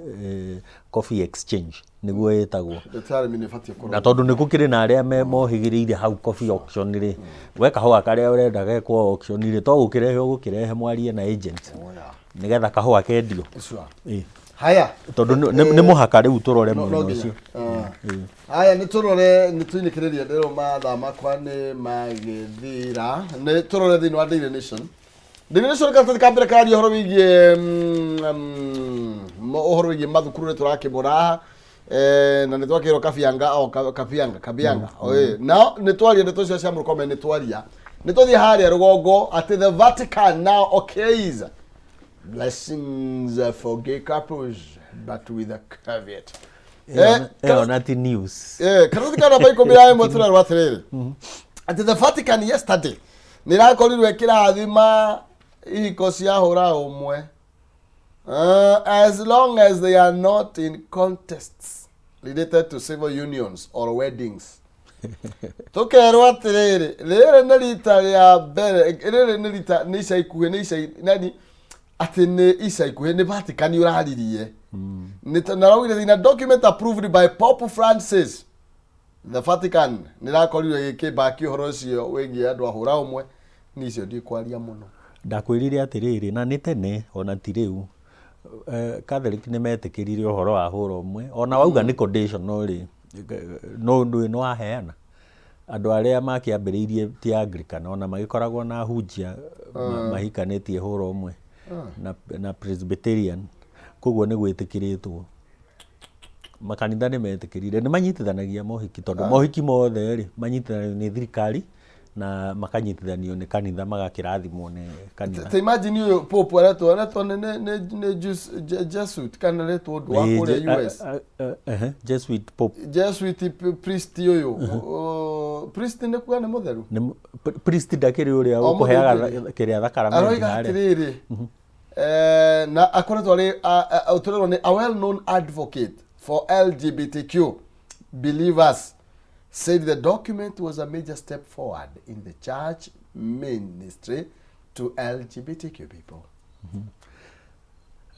Coffee Exchange nĩguo ĩtagwo. Ndeto ya arĩmi nĩ ĩbatiĩ kũrorwo. Na tondũ nĩ gũkĩrĩ na arĩa me mohĩgĩrĩire hau coffee auction rĩ, we kahũa karĩa ũrenda gekwo auction rĩ, to gũkĩrehe ũgũkĩrehe, mwarie na agent nĩgetha kahũa kendio. Ĩĩ. Haya. Tondũ nĩ mũhaka rĩu tũrore no mwena no nginya. ũcio. Haya, nĩ tũrore, nĩ tũinĩkĩrĩrie ndĩrwo mathaa makwa nĩ magĩthira. Nĩ tũrore thĩinĩ wa Daily Nation. Daily Nation karatathi ka mbere kararia ũhoro wĩgiĩ ũhoro wĩgiĩ mathukuru, nĩ tũrakĩmona haha. Na nĩ twakĩrwo Kabianga o Kabianga Kabianga. Ĩĩ. Nao nĩ twaria ndeto icio cia Murkomen, nĩ twaria, nĩ twathiĩ harĩa rũgongo atĩ the Vatican now okays blessings for gay couples but with a caveat. Ĩyo na ti news. Karatathi ka namba 11 tũrerwo atĩrĩrĩ, atĩ the Vatican yesterday nĩ ĩrakorirwo ĩkĩrathima ihiko cia hũra ũmwe, as long as they are not in contests related to civil unions or weddings. Tũkerwo atĩrĩrĩ, rĩrĩ nĩ rita rĩa mbere, rĩrĩ nĩ rita, nĩ ica ikuhĩ, nĩ ica nani atĩ nĩ ica ikuhĩ nĩ Vatican ũraririe. Nĩ na raugire in a document approved by Pope Francis, the Vatican nĩ rakorirwo ĩgĩkĩmbaki ũhoro ũcio wĩgiĩ andũ a hũra ũmwe. Nĩ icio ndikwaria mũno. Ndakwĩrire atĩrĩrĩ, na nĩ tene ona ti rĩu, Catholic nĩ metĩkĩrire ũhoro wa hũra ũmwe, ona wauga nĩ conditional rĩ, no ndũĩ nĩ waheana. Andũ arĩa makĩambĩrĩirie ti Anglican, ona magĩkoragwo na ahunjia mahikanĩtie hũra ũmwe na Presbyterian, koguo nĩ gwĩtĩkĩrĩtwo. Makanitha nĩ metĩkĩrire, nĩ manyitithanagia mohiki tondũ mohiki mothe rĩ, manyitithanagio nĩ thirikari na makanyitithanio nĩ kanitha magakĩrathimwo nĩ kanitha. Ta imagine ũyũ Pope aretwo aretwo nĩ nĩ nĩ nĩ Jesuit kana aretwo ũndũ wa kũrĩa US. Jesuit Pope. Jesuit priest ũyũ. Priest nĩ kuga nĩ mũtheru? Nĩ priest ndakĩrĩ ũrĩa ũkũheaga kĩrĩa thakaramenti Aroiga harĩa. atĩrĩrĩ, na akoretwo arĩ tũrerwo nĩ a well known advocate for LGBTQ believers said the document was a major step forward in the church ministry to LGBTQ people.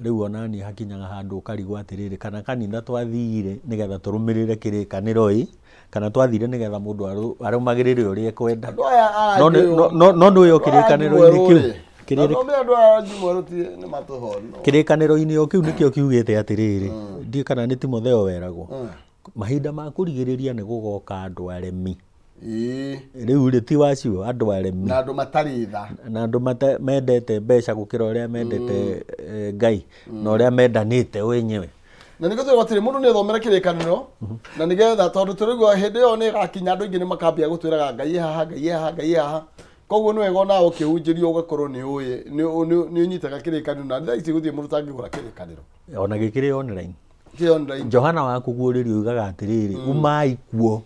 Rĩu ona niĩ hakinyaga handũ ũkarigwo atĩrĩrĩ, kana kanitha twathire nĩgetha tũrũmĩrĩre kĩrĩkanĩro ĩ, kana twathire nĩgetha mũndũ arũmagĩrĩre ũrĩa ekwenda. Andũ aya a No nĩ- no nĩ ũyũ kĩrĩkanĩro-inĩ kĩu. Kĩrĩkanĩro andũ aya mwerũ ti nĩ matũhono. Kĩrĩkanĩro-inĩ o kĩu nĩkĩo kiugĩte atĩrĩrĩ, ndiũĩ kana nĩ Timotheo weragwo, mahinda ma kũrigĩrĩria nĩ gũgoka andũ aremi. Rĩu rĩ ti wacio andũ aremi. Na andũ matarĩ tha. Na andũ mendete mbeca gũkĩra ũrĩa mendete Ngai na ũrĩa mendanĩte wenyewe. Na nĩkĩo tũrauga atĩrĩ, mũndũ nĩ athomere kĩrĩkanĩro na nĩgetha tondũ tũraigua hĩndĩ ĩyo nĩ ĩgakinya andũ aingĩ nĩ makambia gũtwĩraga Ngai e haha, Ngai e haha, Ngai e haha. Koguo nĩ wega onawe ũkĩhunjĩrio ũgakorwo nĩ ũĩ nĩ ũnyitaga kĩrĩkanĩro na thaa ici gũtirĩ mũndũ ũtangĩgũra kĩrĩkanĩro. Ona gĩkĩrĩ online. Kĩ online. Johana wa kũguũrĩrio oigaga atĩrĩrĩ, umai kuo.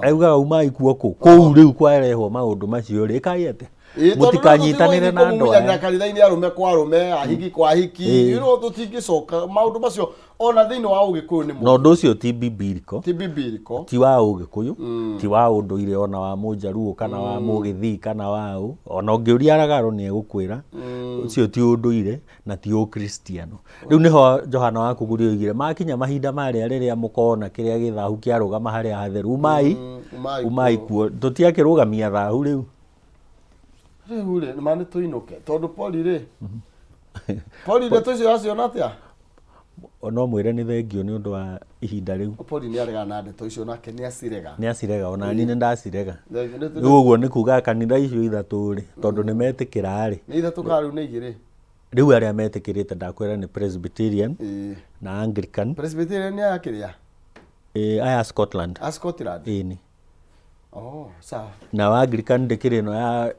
Augaga umai kuo kũ? Kũu rĩu kwarehwo maũndũ macio rĩ, ĩkai atĩa? Mũtikanyitanĩre na andũ aya. Kanitha-inĩ arũme kwa arũme, ahiki kwa ahiki, you know, tũtingĩcoka maũndũ macio ona thĩinĩ wa ũgĩkũyũ nĩ Na ũndũ ũcio ti biblical. Ti biblical. Ti wa ũgĩkũyũ, ti wa ũndũire ona wa mũnjaruo kana wa mũgĩthii kana wa ũ. Ona ũngĩũria Aragaro nĩ egũkwĩra ũcio ti ũndũire na ti ũkristiano. Rĩu nĩho Johana wa Kũgurio oigire makinya mahinda marĩa rĩrĩa mũkona kĩrĩa gĩ thahu kĩarũgama harĩa hatheru, umai, umai kuo. Tũtiakĩrũgamia thahu rĩu. Rĩu rĩ, nĩ ma nĩ tũinũke tondũ pori rĩ, pori ndeto icio waciona atĩa? No mwĩre nĩ thengio nĩ ũndũ wa ihinda rĩu. Pori nĩ aregana na ndeto icio nake nĩ acirega. Nĩ acirega ona niĩ nĩ ndacirega. Rĩu ũguo nĩ kuga kanitha icio ithatũ rĩ, tondũ nĩ metĩkĩra rĩ. Nĩ ithatũ kana rĩu nĩ igĩrĩ? Rĩu arĩa metĩkĩrĩte ndakwĩra nĩ Presbyterian na Anglican. Presbyterian nĩ aya kĩrĩa? Aya Scotland. A Scotland? Ĩni. Oh, sawa. Na wa Anglican ndĩkĩrĩ ĩno ya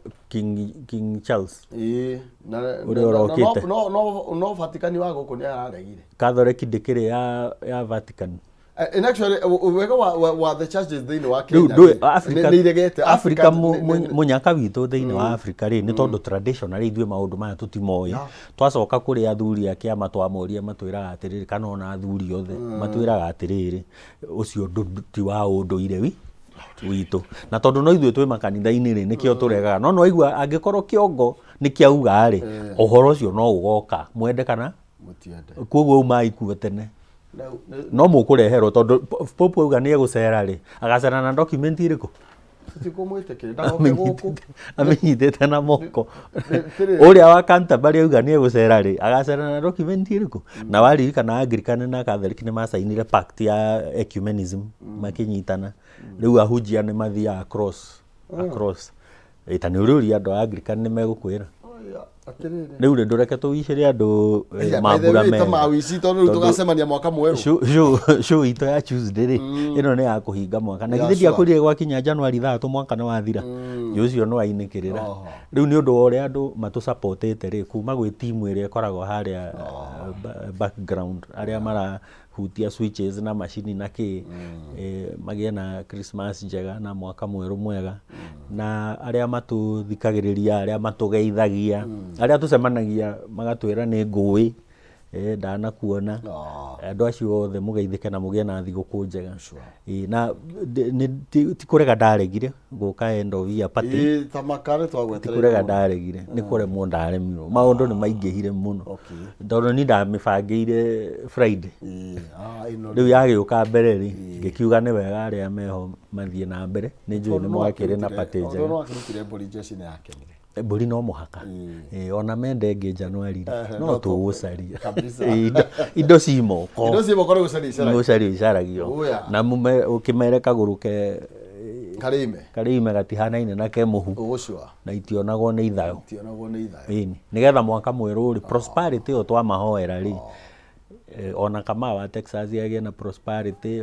King Charles. Ĩĩ, na Ũrĩa ũrokĩte. No Vatican wa gũkũ nĩ araregire. Catholic ndĩkĩrĩ ya Vatican. And actually, wega wa the churches thĩinĩ wa Kenya Rĩu ndũĩ rĩ, Africa nĩ iregete. Africa Africa mũnyaka witũ thĩinĩ wa Africa rĩ, nĩ tondũ traditionally ithuĩ maũndũ maya tũtimoĩ. Twacoka kũrĩ athuri a kĩama twamoria matwĩraga atĩrĩrĩ, kana ona athuri othe matwĩraga atĩrĩrĩ, ũcio ũndũ ti wa ũndũire witũ. Na tondũ no ithuĩ twĩ makanitha-inĩ rĩ, nĩkĩo tũregaga. No nĩwaigua angĩkorwo kĩongo nĩ kĩauga rĩ, ũhoro ũcio no ũgoka mwende kana mũtiende. Koguo umai kuo tene. No mũkũreherwo tondũ Pope auga nĩ egũcera rĩ, agacera na document ĩrĩkũ? Tũtikũmwĩtĩkĩria ndagoke gũkũ. Amĩnyitĩte na moko. Ũrĩa wa Canterbury auga nĩ egũcera rĩ, agacera na document ĩrĩkũ? Na waririkana Anglican na Catholic nĩ macainire pact ya ecumenism makĩnyitana. Rĩu ahunjia nĩ mathiaga across, across. Ta nĩ ũrĩũria andũ a Anglican nĩ megũkwĩra. Atĩrĩrĩ. Rĩu rĩ ndũreke tũwicĩre andũ Aya, by the mambura way, ta mega. mawici tondũ rĩu Tondũ tũgacemania mwaka mwerũ. Show itũ ya Tuesday rĩ, ĩno nĩ ya kũhinga mwaka. Na Yeah, githĩ sure. ndiakwĩrire gwakinya January 3 mwaka nĩ wathira. Ũcio nĩ wainĩkĩrĩra. Rĩu nĩ ũndũ wa ũrĩa andũ matũsupportĩte rĩ, kuma gwĩ timu ĩrĩa ĩkoragwo harĩa background, arĩa mara hutia switches na macini na kĩ, magĩe na Christmas njega na mwaka mwerũ mwega. Na arĩa matũthikagĩrĩria, arĩa matũgeithagia, arĩa tũcemanagia magatwĩra nĩ ngũĩ, ndanakuona. Andũ acio othe mũgeithĩke na mũgĩe na thigũkũ njega. Ĩĩ, na ti kũrega ndaregire gũka end of year party. Ĩĩ, ta maka nĩ twagwetereire Ti kũrega mũno. ndaregire, nĩ kũremwo ndaremirwo. Maũndũ nĩ maingĩhire mũno. Tondũ niĩ ndamĩbangĩire Friday. Ĩĩ, ĩno Rĩu yagĩũka mbere rĩ, ngĩkiuga nĩ wega arĩa meho mathiĩ na mbere. Nĩ njũĩ nĩ mwakĩrĩ na party njega. Tondũ no akĩrutire mbũri jeshi nĩ yakenire. Mbũri no mũhaka. Ĩĩ, ona mende ĩngĩ January rĩ, Ehe, no no tũgũcaria. Kabisa. Ĩĩ, indo ci moko. Indo ciĩ moko nĩ gũcaria Nĩ icaragio. gũcario icaragio. Oya. Na ũkĩmere kagũrũ ke Karĩime. karĩime gatihanaine na ke mũhu Ũgũcua. na itionagwo nĩ ithayo. Tionagwo nĩ ithayo. Ĩni, nĩgetha mwaka mwerũ rĩ, prosperity ĩyo twamahoera rĩ, ona Kamau wa Texas agĩe na prosperity,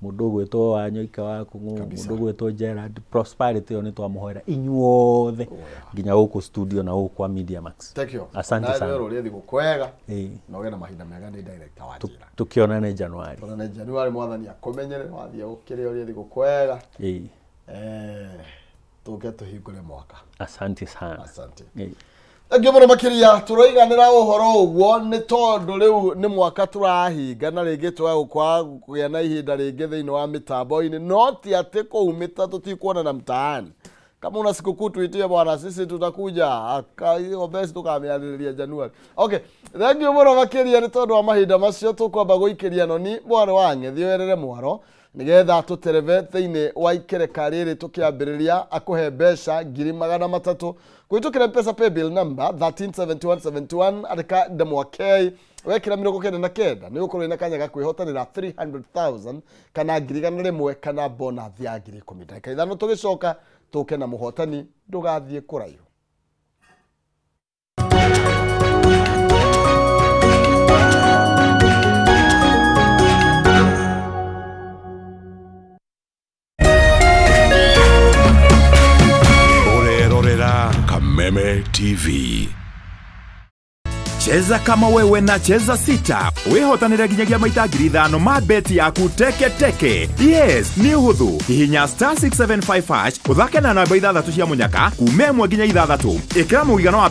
mũndũ ũgwĩtwo Wanyoike wa Kũng'ũ, mũndũ ũgwĩtwo Gerald, prosperity ĩyo nĩ twamũhoera inyuothe nginya gũkũ studio na gũkũ kwa Media Max. Thank you. Asante Nawe sana. wĩrwo ũrĩe thigũkũ wega. Ĩĩ. Na ũgĩe na mahinda mega nĩ director wa njĩra. Tũkĩonane January. Tuonane January mwathani akũmenyere wathiĩ gũkĩrĩa ũrĩe thigũkũ wega. Ĩĩ. Tũke tũhingũre mwaka. Asante sana. Asante. Ĩĩ. Thengiũ mũno makĩria tũroiganĩra ũhoro ũguo nĩ tondũ rĩu nĩ mwaka tũrahinga na rĩngĩ tũgagũkwa kũgĩa na ihinda rĩngĩ thĩinĩ wa mĩtambo-inĩ no ti atĩ kũumĩta tũtikuonana mtaani. Kama una sikukuu tuitie bwana, sisi tutakuja hiyo besi tukamĩarĩrĩria January. Okay, thank you mũno makĩria nĩ tondũ wa mahinda macio tũkwamba gũikĩria noni mwarĩ wa ng'ethi werere mwaro nĩgetha tũtereve thĩinĩ wa ikereka rĩrĩ tũkĩambĩrĩria akũhe mbeca 300,000 kũhĩtũkĩra M-Pesa paybill number 137171 andĩka ndemwa K wekĩra 99 nĩ ũgũkorwo wĩna kanya ga kwĩhotanĩra 300,000 kana 100,000 kana bonus ya 10,000. Ndagĩka 5 tũgĩcoka tũke na mũhotani ndũgathiĩ kũraihu. Ũrerorera Kameme TV. Cheza kama wewe na Cheza Sita wihotanire nginyagia maita 5,000 ma beti yaku teke teke. Yes, nĩ ũhũthũ. Hihinya star 675 hash ũthake na namba 6 cia mũnyaka kuma 1 nginya 6. Ĩkĩra mũigana wa